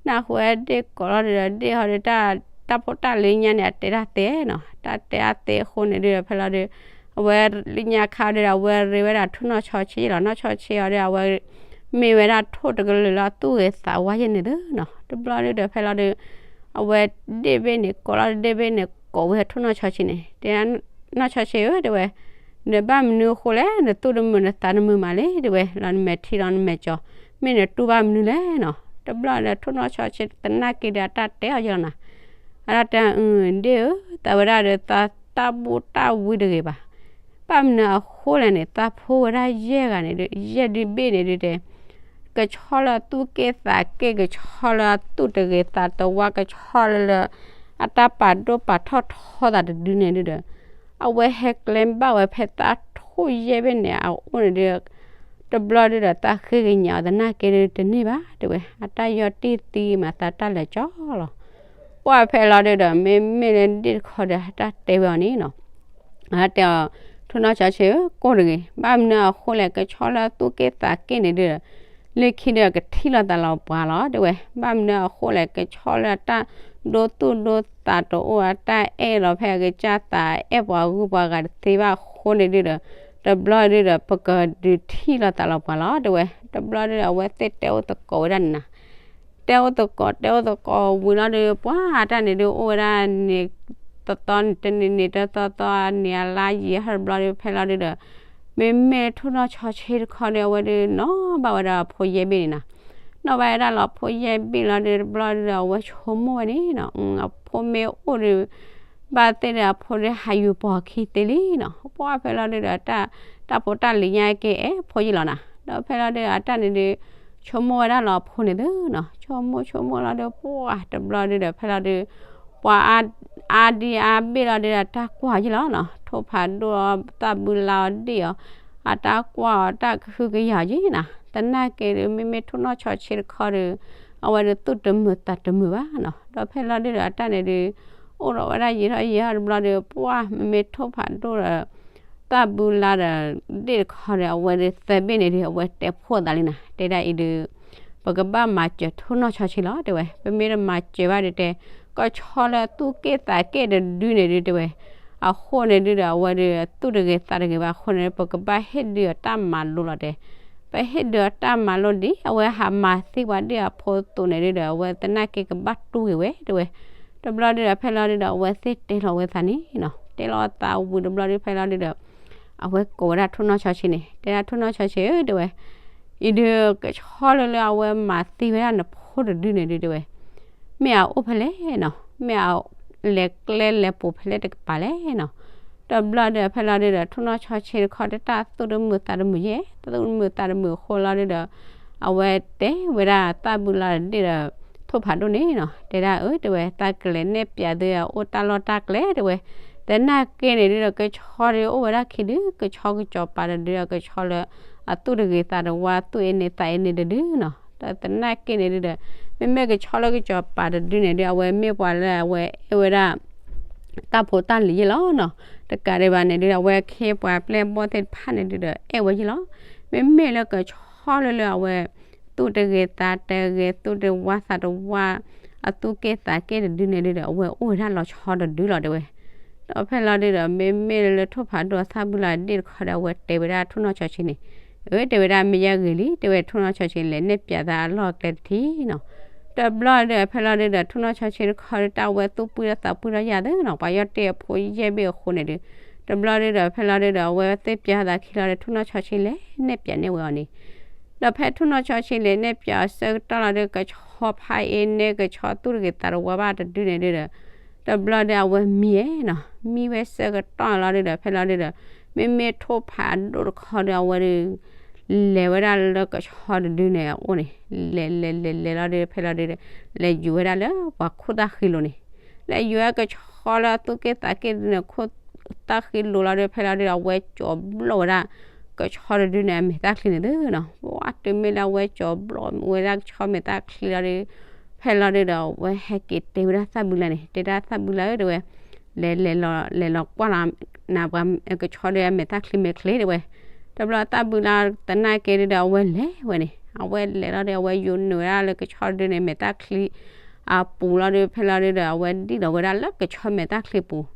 နၢ်ဟူဝဲဒၣ်ဒ့ၣ်ကိးလီၤဒုးဒီး ဒ့ၣ်ဟီဒုး တၢ်ဖိတၢ်လံၤညါန့ၣ် အတဲတၢ်သ့နီၤ, တၢ်တဲတၢ်သ့အဃိန့ၣ်ဒုးဒီး ဖဲလီၤဒုး အဝဲလၢညါခါဒုးဒီး အဝဲရ့ဝဲဒၣ်ထိၣ်နီၢ်ဆီဆ့လီၤ, နီၢ်ဆီဆ့အီၤဒုး အဝဲ မ့ၢ်ဝဲဒၣ်ထိၣ်တကလုာ်လၢအသူၣ်ဂ့ၤသးဝါယဲၢ်န့ၣ်သနီၤ. တဘျီဒုးဒီး ဖဲလီၤဒုး အဝဲဒ့ၣ်ဘ့ၣ်န့ၣ် ကိးလီၤဒ့ၣ်ဘ့ၣ်န့ၣ် ကိးဝဲထိၣ်နီၢ်ဆီဆ့န့ၣ် တဲ နီၢ်ဆီဆ့ဧၢ တဲဝဲ, နဘၣ်မနုၤအဃိလဲၣ် နသူၣ်တမုာ်နသးတမုာ်မးလဲၣ် တဲဝဲ, လီၤနမဲာ်ထံလီၤနမဲာ်ကၠီ, မ့ၢ်နတူၢ်ဘၣ်မနုၤလဲၣ်နီၤ. တဘျီဒီး ထိၣ်နီၢ်ဆီဆ့သနာ်က့ဒီး အတၢ်တဲအီၤယဲၢ်လီၤနၤ, အတၢ်တဲ ဒ့ၣ်ဧၢ သးဝဲဒၣ်ဒီး သးတၢ်ဘူၣ်တၢ်ဝံတဂ့ၤဘၣ် ဘၣ်မနုၤအဃိလဲၣ်န့ၣ် သးဖိဝဲဒၣ်ယဲၢ်ဂၤန့ၣ်ဒီး ယဲၢ်ဒုးဘ့ၣ်န့ၣ်ဒုးတဲ ကဆီလၢအသူၣ်က့ၣ်သးက့ၣ် ကဆီလၢအသူၣ်တဂ့ၤသးတဝါ ကဆီလၢလၢ အတၢ်ပာ်ဒိၣ်ပာ်ထီၣ်ထီသးတဒုန့ၣ်ဒုးဒီး အဝဲဟဲကျဲဘၣ်ဝဲဖဲသးထိၣ်ယဲၢ်ဘ့ၣ်န့ၣ်အအိၣ်န့ၣ်ဒီး တဘျီဒုးဒီး သးဃ့ကညးအီၤသနာ်က့ဒုးတန့ၢ်ဘၣ် တဲဝဲ အတၢ်ယီၢ်တံၢ်သံမးသးတၢ်လဲၤကၠီလီၤ. ပှၢ်ဖဲလီၤဒုးဒီး မ့မ့ၢ်လၢဒ့ၣ်တခီဒီး တၢ်တဲဝဲအီၤန့ၣ်နီၤ, အတၢ်တဲအီၤ ထိၣ်နီၢ်ဆီဆ့ဧၢ ကိၢ်တဂ့ၤ, ဘၣ်မနုၤအဃိလဲၣ် ကဆီလၢအသူၣ်က့ၣ်သးက့ၣ်န့ၣ်ဒုးဒီး လၢခံဒီးကထံၣ်လိာ်သးလီၤပှၤလီၤ တဲဝဲ. ဘၣ်မနုၤအဃိလဲၣ်, ကဆီလၢအတၢ်ဒိသူၣ်ဒိသးတအိၣ်, အတၢ်အဲၣ်လီၤဖဲအကစၢ်သး, အဲၣ်ပှၤဂုၤပှၤဂၤတသ့ဘၣ်အဃိန့ၣ်ဒုဒီး, တဘျီဒုဒီး ပကဒုးထံၣ်လိာ်သးလီၤပှၤလီၤ တဲဝဲ. တဘျီဒုဒီး အဝဲသ့ၣ်တဲအိၣ်သကိးဝဲဒၣ်န့ၣ်နီၤ. တဲအိၣ်သကိး တဲအိၣ်သကိးဝံၤလီၤဒီး ပှၤတၢ်န့ၣ်ဒုး အိၣ်ဝဲဒၣ်န့ၣ် သီသီန့ၣ် တနံၤန့ၣ် တသီသီန့ၣ် အလါယံာ်ဟီတဘျီဒီး ဖဲလီၤဒုဒီး မ့မ့ၢ်လၢထိၣ်နီၢ်ဆီဆ့တခီဒီး အဝဲဒုးနီၣ်ဘၣ်ဝဲဒၣ်အဖိယဲၢ်ဘ့ၣ်န့ၣ်နီၤ. နီၣ်ဘၣ်ဝဲဒၣ်လီၤအဖိယဲၢ်ဘ့ၣ်လီၤဒီး တဘျီဒုဒီး အဝဲဆိကမိၣ်ဝဲန့ၣ်နီၤ, အဖိမ့ၢ်အိၣ်ဒီး ဘၣ်သ့ၣ်ဒီးအဖိဒီး ဟးယူၤပိာ်အခံသ့လံနီၤ. ပှၤဖဲလီၤဒုဒီး တၢ်ဖိတၢ်လံၤညါက့ၤအဲၣ်ဖိယဲၢ်လီၤနီၤ. ဒီးဖဲလီၤဒုဒီး အတၢ်န့ၣ်ဒုး ဆိကမိၣ်ဝဲဒၣ်လီၤအဖိန့ၣ်သုနီၤ. ဆိကမိၣ်ဆိကမိၣ်လီၤဒီး ပှၤတဘျီဒုဒီး ဖဲလီၤဒု ပှၤအါဒံအါဘ့ၣ်လီၤဒုဒီး တၢ်ကွၢ်ယဲၢ်လီၤနီၤ. ထိၣ်ဖးဒိၣ်အီၤ သၣ်ဘုလါအီၤဒ့ၣ်အီၤ, အတၢ်ကွၢ်အီၤ တၢ်ကဟုကယာ်ယဲၢ်နီၤ. သနာ်က့ဒုး မ့မ့ၢ်ထိၣ်နီၢ်ဆီဆ့တခီဒီး အဝဲဒုးသူၣ်တမုာ်သးတမုာ်ဘၣ်နီၤ. ဒီးဖဲလီၤဒုဒီး အတၢ်န့ၣ်ဒုး အိၣ်ဒီးဝဲဒၣ်ယံာ်ထီၣ်ယံာ်ထီၣ်တဘျီဒီး ပှၤမ့မ့ၢ်ထိၣ်ဖးဒိၣ်ဒီး သၣ်ဘုလါဒီးဒ့ၣ်တခီဒီး အဝဲဒုးသၢဘ့ၣ်န့ၣ်ဒုး အဝဲတဲဖှိၣ်သးလံနီၤ. တဲဒၣ်အံၤဒုး ပကဘၣ်မၤစၢၤထိၣ်နီၢ်ဆီဆ့လီၤ တဲဝဲ. ပမ့ၢ်တမၤစၢၤဘၣ်ဒီးတဲ ကဆီလၢအသူၣ်က့ၣ်သးက့ၣ်တဒုန့ၣ်ဒုး တဲဝဲ. အဃိန့ၣ်ဒုဒီး အဝဲဒုးသူၣ်တဂ့ၤသးတဂ့ၤဘၣ်အဃိန့ၣ် ပကဘၣ်ဟ့ၣ်ဒုးအတၢ်မၤလိလီၤတဲ. ပဟ့ၣ်ဒုးအတၢ်မၤလိဒ် အဝဲဟးမၤသံပှၤဒ့ၣ်အဖိအသိးန့ၣ်ဒုဒီး အဝဲသနာ်က့ကဘၣ်တူၢ်ဂ့ၤဝဲ တဲဝဲ. တဘျီဒုဒီး ဖဲလီၤဒုဒီး အဝဲသ့ၣ်တဲလီၤဝဲသးန့ၣ်နီၤ. တဲလီၤသးဝံၤတဘျီဒု ဖဲလီၤဒုဒီး အဝဲကိးဝဲဒၣ်ထိၣ်နီၢ်ဆီဆ့န့ၣ် တဲဒၣ်ထိၣ်နီၢ်ဆီဆ့ဧၢ တဲဝဲ. အံၤဒုး ကဆီလၢလၢအဝဲမၤသံဝဲဒၣ်နဖိတဒုန့ၣ်ဒု တဲဝဲ, မ့ၢ်အအိၣ်ဖဲလဲၣ်နီၤ, မ့ၢ်အလဲၤကျဲလဲၤပူၤဖဲလဲၣ်တကပၤလဲၣ်နီၤ. တဘျီဒုး ဖဲလီၤဒုဒီး ထိၣ်နီၢ်ဆီဆ့တခီဒီး တၢ်သူၣ်တမုာ်သးတမုာ်ယဲၢ်, တၢ်သူၣ်တမုာ်သးတမုာ်အဃိလီၤဒုဒီး အဝဲတဲဝဲဒၣ်သၣ်ဘုလါဒီးဒ့ၣ်ဒီး ထိၣ်ဖးဒိၣ်န့ၣ်နီၤ, တဲဒၣ်အၢ တဲဝဲ, တၢ်ကလဲၤနဲၣ်ပၠးသုအိၣ်တၢ်လီၢ်တၢ်ကျဲ တဲဝဲ. သနာ်က့န့ၣ်ဒုဒီး ကဆီဒုအိၣ်ဝဲဒၣ်ခံဒု, ကဆီကစီၤပၤတဒုဒီး ကဆီလၢအသူၣ်တဂ့ၤသးတဝါ သူၣ်အ့န့သးအ့န့တဒုနီၤ. ဒီးသနာ်က့န့ၣ်ဒုဒီး မ့မ့ၢ်ကဆီလၢကစီၤပၤတဒုန့ၣ်ဒု အဝဲမ့ၢ်ပှၤလၢအဝဲအဲၣ်ဝဲဒၣ် တၢ်ဖိတၢ်လံၤယဲၢ်လီၤနီၤ. တကးဒံးဘၣ်န့ၣ်ဒုဒီး အဝဲခ့ပှၤပျဲၢ်ဘီၣ်သ့ၣ်တဖၣ်န့ၣ်ဒုဒီး အဲၣ်ဝဲယဲၢ်လီၤ. မ့မ့ၢ်လၢကဆီလၢလၢအဝဲ သူၣ်တဂ့ၤသးတဂ့ၤ သူၣ်တဝါသးတဝါ အသူၣ်က့ၣ်သးက့ၣ်တဒုန့ၣ်ဒုဒီး အဝဲအိၣ်ဝဲဒၣ်လီၤဆီတဒုလီၤ တဲဝဲ. ဒီးဖဲလီၤဒုဒီး မ့မ့ၢ်လၢထိၣ်ဖးဒိၣ်အသၣ်ဘုလါဒ့ၣ်တခီဒီး အဝဲတဲဝဲဒၣ်ထိၣ်နီၢ်ဆီဆ့န့ၣ်, အၢ တဲဝဲဒၣ် မ့ၢ်ယဲၢ်ဂ့ၤလံ တဲဝဲ, ထိၣ်နီၢ်ဆီဆ့ လဲၤနဲၣ်ပၠးသးအလီၢ်အကျဲတထံၣ်နီၤ. တဘျီဒုဒီး ဖဲလီၤဒုဒီး ထိၣ်နီၢ်ဆီဆ့တခီဒီး တၢ်ဝဲသူၣ်ပှံၢ်ဒီးသးပှံၢ်ဒီးယၤသ့နီၤ, ပှၤယီၢ်တ့ၢ်အဖိယဲၢ်ဘ့ၣ်အဃိန့ၣ်ဒု, တဘျီဒုဒီး ဖဲလီၤဒုဒီး အဝဲသ့ၣ်ပၠးသးခံလီၤဒီး ထိၣ်နီၢ်ဆီဆ့လဲၤနဲၣ်ပၠးန့ၢ်ဝဲအီၤန့ၣ် ဒီးဖဲထိၣ်နီၢ်ဆီဆ့လဲၤနဲၣ်ပၠးအီၤဆၢကတီၢ်လီၤဒီး ကဆီဖးအ့န့ၢ် ကဆီသူၣ်တဂ့ၤသးတဝါဘၣ်တဒုန့ၣ်ဒုဒီး တဘျီဒုအဝဲမံဝဲနီၤ, မံဝဲဆၢကတီၢ်လီၤဒုဒီး ဖဲလီၤဒုဒီး မ့မ့ၢ်ထိၣ်ဖးဒိၣ်တခီဒီး အဝဲဒု လဲၤဝဲဒၣ်လၢကဆီတဒုန့ၣ်အအိၣ်န့ၣ်, လဲၤလဲၤလဲၤလဲၤလီၤဒု ဖဲလီၤဒုဒီး လဲၤယူၤဝဲဒၣ်လၢပှၤခိၣ်သၣ်ဃံလိၤန့ၣ်, လဲၤယူၤဝဲကဆီလၢအသူၣ်က့ၣ်သးက့ၣ်တဒုန့ၣ် ခိၣ်သၣ်ဃံလိၤလီၤဒု ဖဲလီၤဒုဒီး အဝဲကၠီၤဘျီၣ်ဝဲဒၣ် ကဆီတဒုန့ၣ် အမဲာ်သၣ်ချံန့ၣ်သုနီၤ. ပှၤတုၤမ့ၢ်လၢအဝဲကၠီၤဘျီၣ်ဝဲဒၣ်ကဆီမဲာ်သၣ်ချံလီၤဒု ဖဲလီၤဒုဒီး အဝဲဟဲက့ၤတဲဝဲဒၣ်သၣ်ဘုလါန့ၣ်, တဲဒၣ်သၣ်ဘုလါဧၢ တဲဝဲ, လဲၤလဲၤလီၤလဲၤလီၤကွၢ်လီၤ နပှၤကဆီဒုအမဲာ်သၣ်ချံမဲာ်ချံ တဲဝဲ. တဘျီသၣ်ဘုလါသနာ်က့ဒုဒီး အဝဲလဲၤဝဲန့ၣ်, အဝဲလဲၤလီၤဒီး အဝဲယူၤနုာ်ဝဲဒၣ်လၢကဆီတဒုန့ၣ် မဲာ်သၣ်ချံအပူၤလီၤဒု ဖဲလီၤဒုဒီး အဝဲဒံၣ်ဒီးဝဲဒၣ်လၢကဆီမဲာ်သၣ်ချံပူၤ.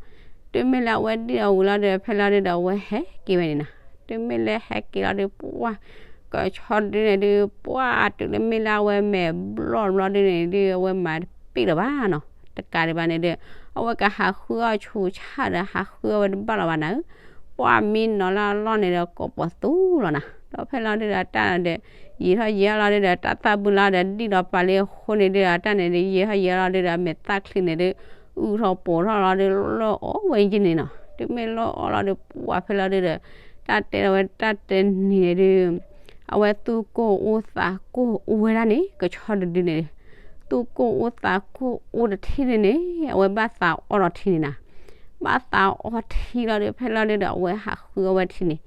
တုၤမ့ၢ်လၢအဝဲဒံၣ်အီၤဝံၤလီၤဒီး ဖဲလီၤဒုဒီး အဝဲဟဲက့ၤဝဲန့ၣ်နီၤ. တုၤမ့ၢ်လၢဟဲက့ၤလီၤဒု ပှၢ် ကဆီဒုန့ၣ်ဒု ပှၢ်တုၤလၢမ့ၢ်လၢအဝဲမဲာ်ဘျီၣ်ဘျီဒုန့ၣ်ဒု အဝဲမၤတပ့ၢ်လၢၤဘၣ်နီၤ. တကးဒံးဘၣ်န့ၣ်ဒု အဝဲကဟးဃုအီၣ်ဆူးဆါဒီး ဟးဃုအီၣ်ဝဲတဘၣ်လၢၤဘၣ်နၤဧၢ. ပှၢ်မံနီၤလၢအလီၢ်န့ၣ်ဒီး ကိးပှၤသူလီၤနၤ. ဒီးဖဲလီၤဒုဒီး တၢ်ဒီး ယံာ်ထီၣ်ယံာ်ထီၣ်လီၤဒုဒီး တၢ်သၣ်ဘုလါဒီး ဒံၣ်ဒီးပာ်လံအဃိန့ၣ်ဒုဒီး တၢ်န့ၣ်ဒု ယံာ်ထီၣ်ယံာ်ထီၣ်လီၤဒုဒီး မဲာ်သၣ်ချံန့ၣ်ဒု အုၣ်ထီၣ်ပိာ်ထီၣ်လီၤဒု လၢအီၣ်ဝဲယံၤန့ၣ်နီၤ. တုၤမ့ၢ်လၢအီၣ်လီၤဒု ပှၢ်ဖဲလီၤဒုဒီး တၢ်တဲလီၤဝဲတၢ်တနံၤန့ၣ်ဒု အဝဲသူၣ်ကိၢ်အူသးကိၢ်အူဝဲဒၣ်န့ၣ် ကဆီတဒုန့ၣ် သူၣ်ကိၢ်အူသးကိၢ်အူတထံၣ်န့ၣ်န့ၣ် အဝဲဘၣ်သးအီထံန့ၣ်နၤ. ဘၣ်သးအီထံလီၤဒု ဖဲလီၤဒုဒီး အဝဲဟးဃုအီၣ်ဝဲထံန့ၣ်,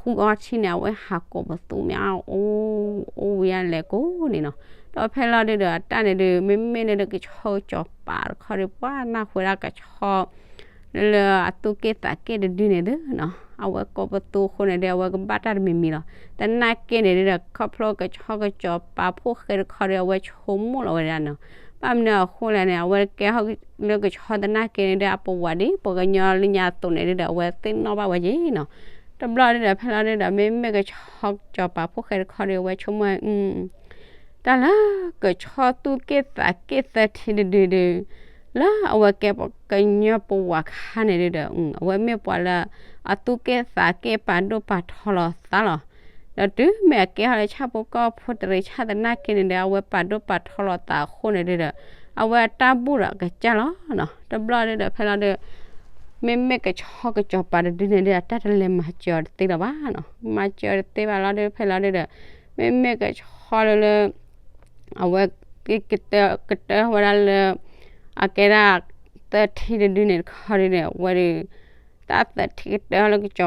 ဟးဃုအီထံန့ၣ် အဝဲဟးကိးပသူမး အိၣ်ဝံၤယါလဲၤကိးန့ၣ်နီၤ. ဒီးဖဲလီၤဒုဒီး အတၢ်န့ၣ်ဒု မ့မ့ၢ်လၢကဆီကစီၤပၤတခီဒု ပှၢ်နၢ်ဟူဝဲဒၣ်ကဆီ လၢအသူၣ်က့ၣ်သးက့ၣ်တဒုန့ၣ်ဒုနီၤ. အဝဲကိးပသူအဃိန့ၣ်ဒီး အဝဲကဘၣ်တၢ်တမံၤမံၤလီၤ. သနာ်က့န့ၣ်ဒီး ခီဖျိကဆီကစီၤပၤဖိၣ်ဃဲတခီဒီး အဝဲဆိကမိၣ်လီၤဝဲဒၣ်နီၤ. ဘၣ်မနုၤအဃိလဲၣ်န့ၣ် အဝဲကဲထီၣ်လၢကဆီသနာ်က့န့ၣ်ဒီး အပဝးဒ်ပှၤကညီလၢညါအသိးန့ၣ်ဒီး အဝဲသ့ၣ်နီၣ်ဘၣ်ဝဲက့ၤနီၤ. တဘျီဒီး ဖဲလီၤဒီး မ့မ့ၢ်ကဆီကစီၤပၤဖိၣ်ဃဲတခီဒီး အဝဲဆိကမိၣ် တၢ်လၢကဆီသူၣ်က့ၣ်သးက့ၣ်သၢထံတဒုဒီး လၢအဝဲကဲပှၤကညီပဝးခါန့ၣ်ဒီး အဝဲမ့ၢ်ပှၤလၢ အသူၣ်က့ၣ်သးက့ၣ်ပာ်ဒိၣ်ပာ်ထီလီၤသးလီၤ. ဒီးတုၤမ့ၢ်အကဲထီၣ်လၢဆၣ်ဖိကီၢ်ဖိတရံးဆၣ်သနာ်က့န့ၣ်ဒီး အဝဲပာ်ဒိၣ်ပာ်ထီလီၤသးအဃိန့ၣ်ဒီး အဝဲအတၢ်ဘူၣ်ဒီးကစၢ်လီၤနီၤ. တဘျီဒီး ဖဲလီၤဒီး မ့မ့ၢ်ကဆီကစီၤပၤတဒုန့ၣ်ဒီး အတၢ်တလဲၤမၤစၢၤအီၤတသ့လၢၤဘၣ်နီၤ. မၤစၢၤအီၤတသ့ဘၣ်လီၤဒီး ဖဲလီၤဒီး မ့မ့ၢ်ကဆီလၢလၢ အဝဲ ကတၢၢ်ဝဲဒၣ်လၢ အကဲဒၣ် သၢထံတဒုန့ၣ်တခီဒီးန့ၣ် အဝဲဒီး တၢ်သၢထံကတၢၢ်လၢကဆီ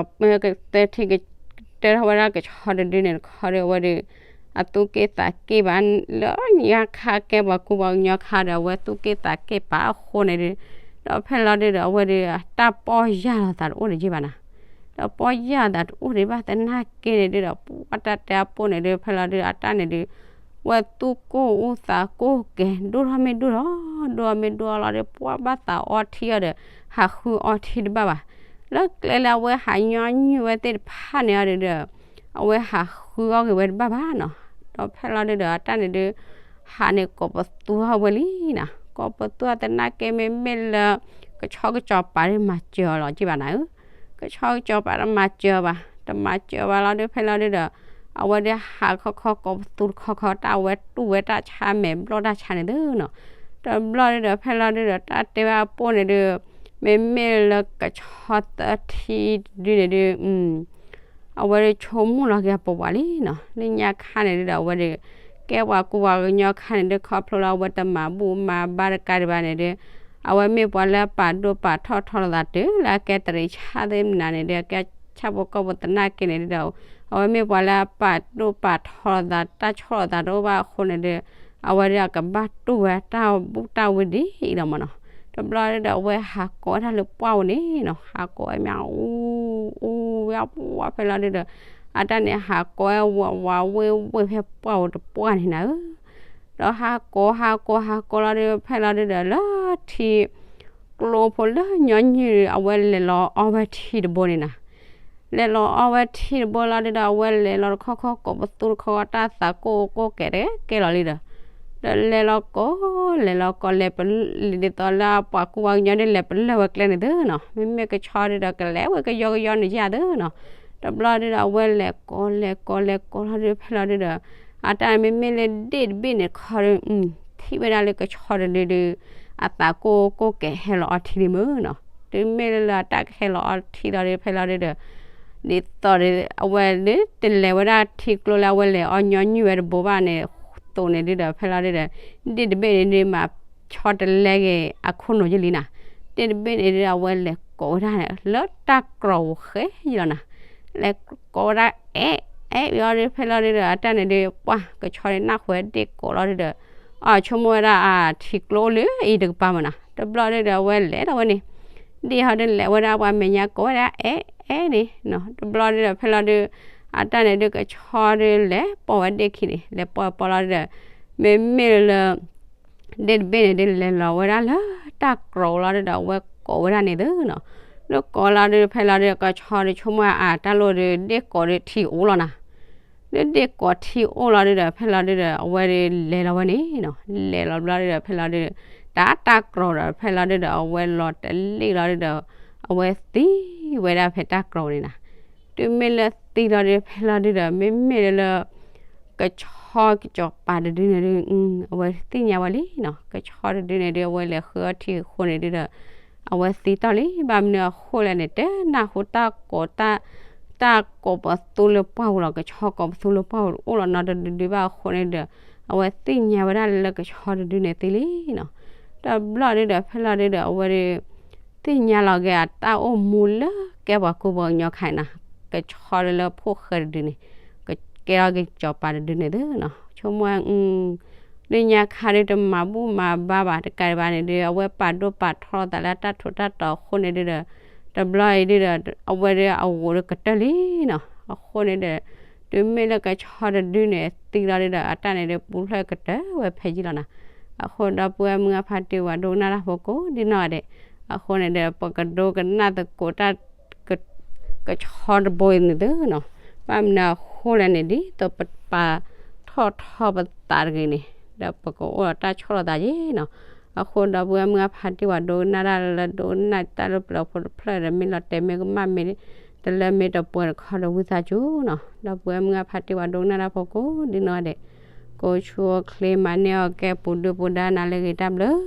သၢထံကတၢၢ်ထီၣ်ဝဲဒၣ်ကဆီတဒုန့ၣ်တခီဒီး အဝဲဒီး အသူၣ်က့ၣ်သးက့ၣ်ဘၣ် လၢညါခါကဲပှၤကူပှၤကညီခါဒီး အဝဲသူၣ်က့ၣ်သးက့ၣ်ပာ်အဃိန့ၣ်ဒီး ဒီးဖဲလီၤဒီး အဝဲဒီး တၢ်ပီၢ်ယၢ်လီၤသးတအိၣ်ဒံးက့ဘၣ်နီၤ. ဒီးပီၢ်ယၢ်သးတအိၣ်ဒံးဘၣ်သနာ်က့န့ၣ်ဒီး ပှၤတၢ်တဲအပိၢ်န့ၣ်ဒီး ဖဲလီၤဒီး အတၢ်န့ၣ်ဒီး ဝဲသူၣ်ကိၢ်အူသးကိၢ်ကဲၤ ဒိၣ်ထီၣ်မ့ၢ်ဒိၣ်ထီၣ် ဒိၣ်ထီၣ်မ့ၢ်ဒိၣ်ထီၣ်လီၤဒီး ပှၤဘၣ်သးအီထံအီၤဒီး ဟးဃုအီထံတဘၣ်ဘၣ်. လၢကျဲလၢအဝဲဟးညီနုၢ်ဝဲသ့ၣ်တဖၣ်န့ၣ်အီၤဒီး အဝဲဟးဃုအီၣ်က့ၤဝဲတဘၣ်ဘၣ်နီၤ. ဒီးဖဲလီၤဒီး အတၢ်န့ၣ်ဒီး ဟးန့ၣ်ကိးပသူထီၣ်ဝဲလံနီၤ. ကိးပသူထီၣ်သနာ်က့ မ့မ့ၢ်လၢ ကဆီကစီၤပၤဒီးမၤစၢၤအီၤလီၤက့ဘၣ်နၤဧၢ. ကဆီကစီၤပၤတမၤစၢၤဘၣ် တမၤစၢၤဘၣ်လီၤဒီး ဖဲလီၤဒီး အဝဲဒီးဟးခီခီကိးပသူတခီခီ တၢ်ဝဲတူၢ်ဝဲတၢ်ဆါမဲာ်ဘျီၣ်တၢ်ဆါန့ၣ်သုနီၤ. တဘျီဒီး ဖဲလီၤဒီး တၢ်တဲဝဲအပိၢ်န့ၣ်ဒီး မ့မ့ၢ်လၢကဆီသၢထံတဒုန့ၣ်ဒီး အဝဲဒီးဆိကမိၣ်လီၤက့ၤအပဝးလံနီၤ. လၢညါခါန့ၣ်ဒီး အဝဲဒီး ကဲပှၤကူပှၤကညီခါန့ၣ်ဒီး ခီဖျိလၢအဝဲတမၤဘူၣ်မၤဘါတကးဒံးဘၣ်န့ၣ်ဒီး အဝဲမ့ၢ်ပှၤလၢအပာ်ဒိၣ်ပာ်ထီၣ်ထီလိာ်သးတုၤလၢအကဲတရံးဆၣ်သ့ၣ်မနၤန့ၣ်ဒီး အကဲဆၣ်ဖိကီၢ်ဖိသနာ်က့န့ၣ်ဒီး အဝဲမ့ၢ်ပှၤလၢအပာ်ဒိၣ်ပာ်ထီၣ်လိာ်သး တၢ်ဆီၣ်လိာ်သးတအိၣ်ဘၣ်အဃိန့ၣ်ဒီး အဝဲဒီးအကဘၣ်တူၢ်ဝဲတၢ်ဘူၣ်တၢ်ဝ့ၤဒ်အံၤလီၤမးနီၤ. တဘျီဒီး အဝဲဟးကိးဝဲဒၣ်လၢပှၢ်ပူၤန့ၣ်နီၤ. ဟးကိးဝဲမး အူ အူဝဲပှၢ်ဖဲလီၤဒီး အတၢ်န့ၣ်ဟးကိးဝဲဝးဝးဝ့ၢ်ဝ့ၢ်ဖဲပှၢ်ပူၤတပှၢ်န့ၣ်နၤဧၢ. ဒီးဟးကိးဟးကိးဟးကိးလီၤဒီး ဖဲလီၤဒီး လၢထံကျိဖိလၢညီနုၢ် အဝဲလဲၤလီၤအီဝဲထံတဘိန့ၣ်နၤ. လဲၤလီၤအီဝဲထံတဘိလီၤဒီး အဝဲလဲၤလီၤတခီခီ ကိးပသူတခီခီ တၢ်သးကိၢ်ကိၢ်ကဲၤတကဲလီၤလံဒီး ဒီးလဲၤလီၤကိး လဲၤလီၤကိး လဲၤပလၢၢ် ဒ်သိးလၢပှၤကူပှၤကညီဒီး လဲၤပလၢၢ်ဝဲကျဲန့ၣ်သုနီၤ. မ့မ့ၢ်ကဆီဒီး ကလဲၤဝဲကယီကယီန့ၣ်ယၤသုနီၤ. တဘျီဒီး အဝဲလဲၤကိး လဲၤကိး လဲၤကိးလီၤဒီး ဖဲလီၤဒီး အတၢ်မ့မ့ၢ်လၢဒ့ၣ်တဘ့ၣ်န့ၣ်တခီဒီး ထံၣ်ဝဲဒၣ်လၢကဆီတဒုဒီး အသးကိၢ်ကိၢ်ကဲၤဟဲလီၤအီထံလံမ့ၢ်နီၤ. တုၤမ့ၢ်လၢအတၢ်ကဟဲလီၤအီထံလီၤဒီး ဖဲလီၤဒီး ဒ်သိးဒီး အဝဲဒၣ်တလဲၤဝဲဒၣ်ထံကျိလၢအဝဲလဲၤအီညီနုၢ်ဝဲတဘိဘၣ်န့ၣ် သိးန့ၣ်ဒုဒီး ဖဲလီၤဒုဒီး ဒ့ၣ်တဘ့ၣ်န့ၣ်ဒုး မၤဆီတလဲက့ၤအခိၣ်နူာ်ယလံနၤ. ဒ့ၣ်တဘ့ၣ်န့ၣ်ဒုး အဝဲလဲၤကိးဝဲဒၣ်န့ၣ် လၢတၢ်ကြီၤဃဲယလီၤနၤ. လဲၤကိးဝဲဒၣ် အဲၣ် အဲၣ်ဝံၤအီၤဒုး ဖဲလီၤဒုဒီး အတၢ်န့ၣ်ဒုး ပှၢ်ကဆီန့ၣ် နၢ်ဟူဝဲဒ့ၣ်ကိးလီၤဒုဒီး အဆိကမိၣ်ဝဲဒၣ်အထံကျိအိၣ်လၢအံၤတကပၤမးနၤ. တဘျီဒုဒီး အဝဲလဲၤဒီးဝဲန့ၣ် ဒ့ၣ်ဟီဒုးလဲၤဝဲဒၣ်ပှၤမဲာ်ညါကိးဝဲဒၣ် အဲၣ် အဲၣ်န့ၣ်နီၤ. တဘျီဒုဒီး ဖဲလီၤဒုး အတၢ်န့ၣ်ဒုး ကဆီဒုး လဲၤပိာ်ဝဲဒ့ၣ်ခံန့ၣ် လဲၤပိာ်ပိာ်လီၤဒုဒီး မ့မ့ၢ်လၢ ဒ့ၣ်တဘ့ၣ်န့ၣ်ဒုး လဲၤလီၤဝဲဒၣ်လၢတၢ်ကြီၤလီၤဒုဒီး အဝဲကိးဝဲဒၣ်န့ၣ်သုနီၤ. လၢကိးလီၤဒုး ဖဲလီၤဒုး ကဆီဒုး ဆိကမိၣ်အတၢ်လိၣ်ဒုး ဒ့ၣ်ကိးဒုးထံအိၣ်လီၤနၤ. လၢဒ့ၣ်ကိးထံအိၣ်လီၤဒုဒီး ဖဲလီၤဒုဒီး အဝဲဒုးလဲၤလီၤဝဲန့ၣ်နီၤ. လဲၤလီၤဘျီဒုဒီး ဖဲလီၤဒုဒီး တၢ်တၢ်ကြီၤဒီး ဖဲလီၤဒုဒီး အဝဲလီၤတလ့ၣ်လီၤဒုဒီး အဝဲသံဝဲဒၣ်ဖဲတၢ်ကြီၤန့ၣ်နၤ. တုၤမ့ၢ်လၢသံလီၤဒုး ဖဲလီၤဒုဒီး မ့မ့ၢ်လၢ ကဆီကစီၤပၤတဒုန့ၣ်ဒုး အဝဲသ့ၣ်ညါဝဲလံနီၤ. ကဆီတဒုန့ၣ်ဒုး အဝဲလဲၤဃုအီထံအဃိန့ၣ်ဒုဒီး အဝဲသံတီၢ်လံ. ဘၣ်မနုၤအဃိလဲၣ်န့ၣ် တနၢ်ဟူတၢ်ကိးတၢ် တၢ်ကိးပသူလၢပှၢ်ပူၤလီၤ. ကဆီကိးပသူလၢပှၢ်ပူၤတအိၣ်လီၤနီတဒုဒုဘၣ်အဃိန့ၣ်ဒီး အဝဲသ့ၣ်ညါဝဲဒၣ်လၢကဆီတဒုန့ၣ်သံလံနီၤ. တဘျီဒုဒီး ဖဲလီၤဒုဒီး အဝဲဒုး သ့ၣ်ညါလီၤက့ၤအတၢ်အိၣ်မူလၢကဲပှၤကူပှၤကညီခါန့ၣ်နီၤ. ကဆီလၢလၢဖိၣ်ဃဲတဒုန့ၣ် ကဲထီၣ်က့ၤစီၤပၤတဒုန့ၣ်သုနီၤ. ဆိကမိၣ် လၢညါခါဒုးတမၤဘူၣ်မၤဘါဘၣ်တကးဒံးဘၣ်န့ၣ်ဒုး အဝဲပာ်ဒိၣ်ပာ်ထီၣ်သးလၢတၢ်ထူးတၢ်တီၤအဃိန့ၣ်ဒုဒီး တဘျီအံၤဒုဒီး အဝဲဒၣ်အဂိာ်ဒီးကတၢၢ်လံနီၤ. အဃိန့ၣ်ဒီး တုၤမ့ၢ်လၢကဆီတဒုန့ၣ် သံလီၤဒုဒီး အတၢ်န့ၣ်ဒီးပူၤဖျဲၣ်ကတၢၢ်ဝဲဖဲယံလီၤနီၤ. အဃိဒီပုၢ်ဝဲၢ်မုၢ်အဖါတံၢ်ဝၤဒိကနၣ်တၢ်ဖိကိးဒ်နီၢ်ဂၤဒဲး, အဃိန့ၣ်ဒီး ပကဒိကနၣ်သကိးတၢ် ကဆီတဘိအံၤန့ၣ်သုနီၤ. ဘၣ်မနုၤအဃိလဲၣ်န့ၣ် ဒ်သိးပပာ်ထီၣ်ထီပသးတဂ့ၤန့ၣ် ဒီးပကအိၣ်ဒီးတၢ်ဆီၣ်လီၤသးယ့နီၤ. အဃိဒီပုၢ်ဝဲၢ်မုၢ်အဖါတံၢ်ဝၤဒိကနၣ်တၢ်လၢ ဒိကနၣ်တၢ်လၢပျၢၤဖိတဖျၢၣ်ဒီး မ့ၢ်လီၤတဲာ်မ့ၢ်ကမၣ်မ့ၢ် တလၢမ့ၢ်တပှဲၤတခီဒီးဝံသးစူၤနီၤ. ဒီပုၢ်ဝဲၢ်မုၢ်အဖါတံၢ်ဝၤဒိကနၣ်တၢ်ဖိကိးဒ်နီၢ်ဂၤဒဲး, ကိးဆူအိၣ်ချ့မၤန့ၢ်အီၣ်ကဲပူၤဒုပူၤဒါနၤလၢအဂ့ၤတၢ်ဘျုး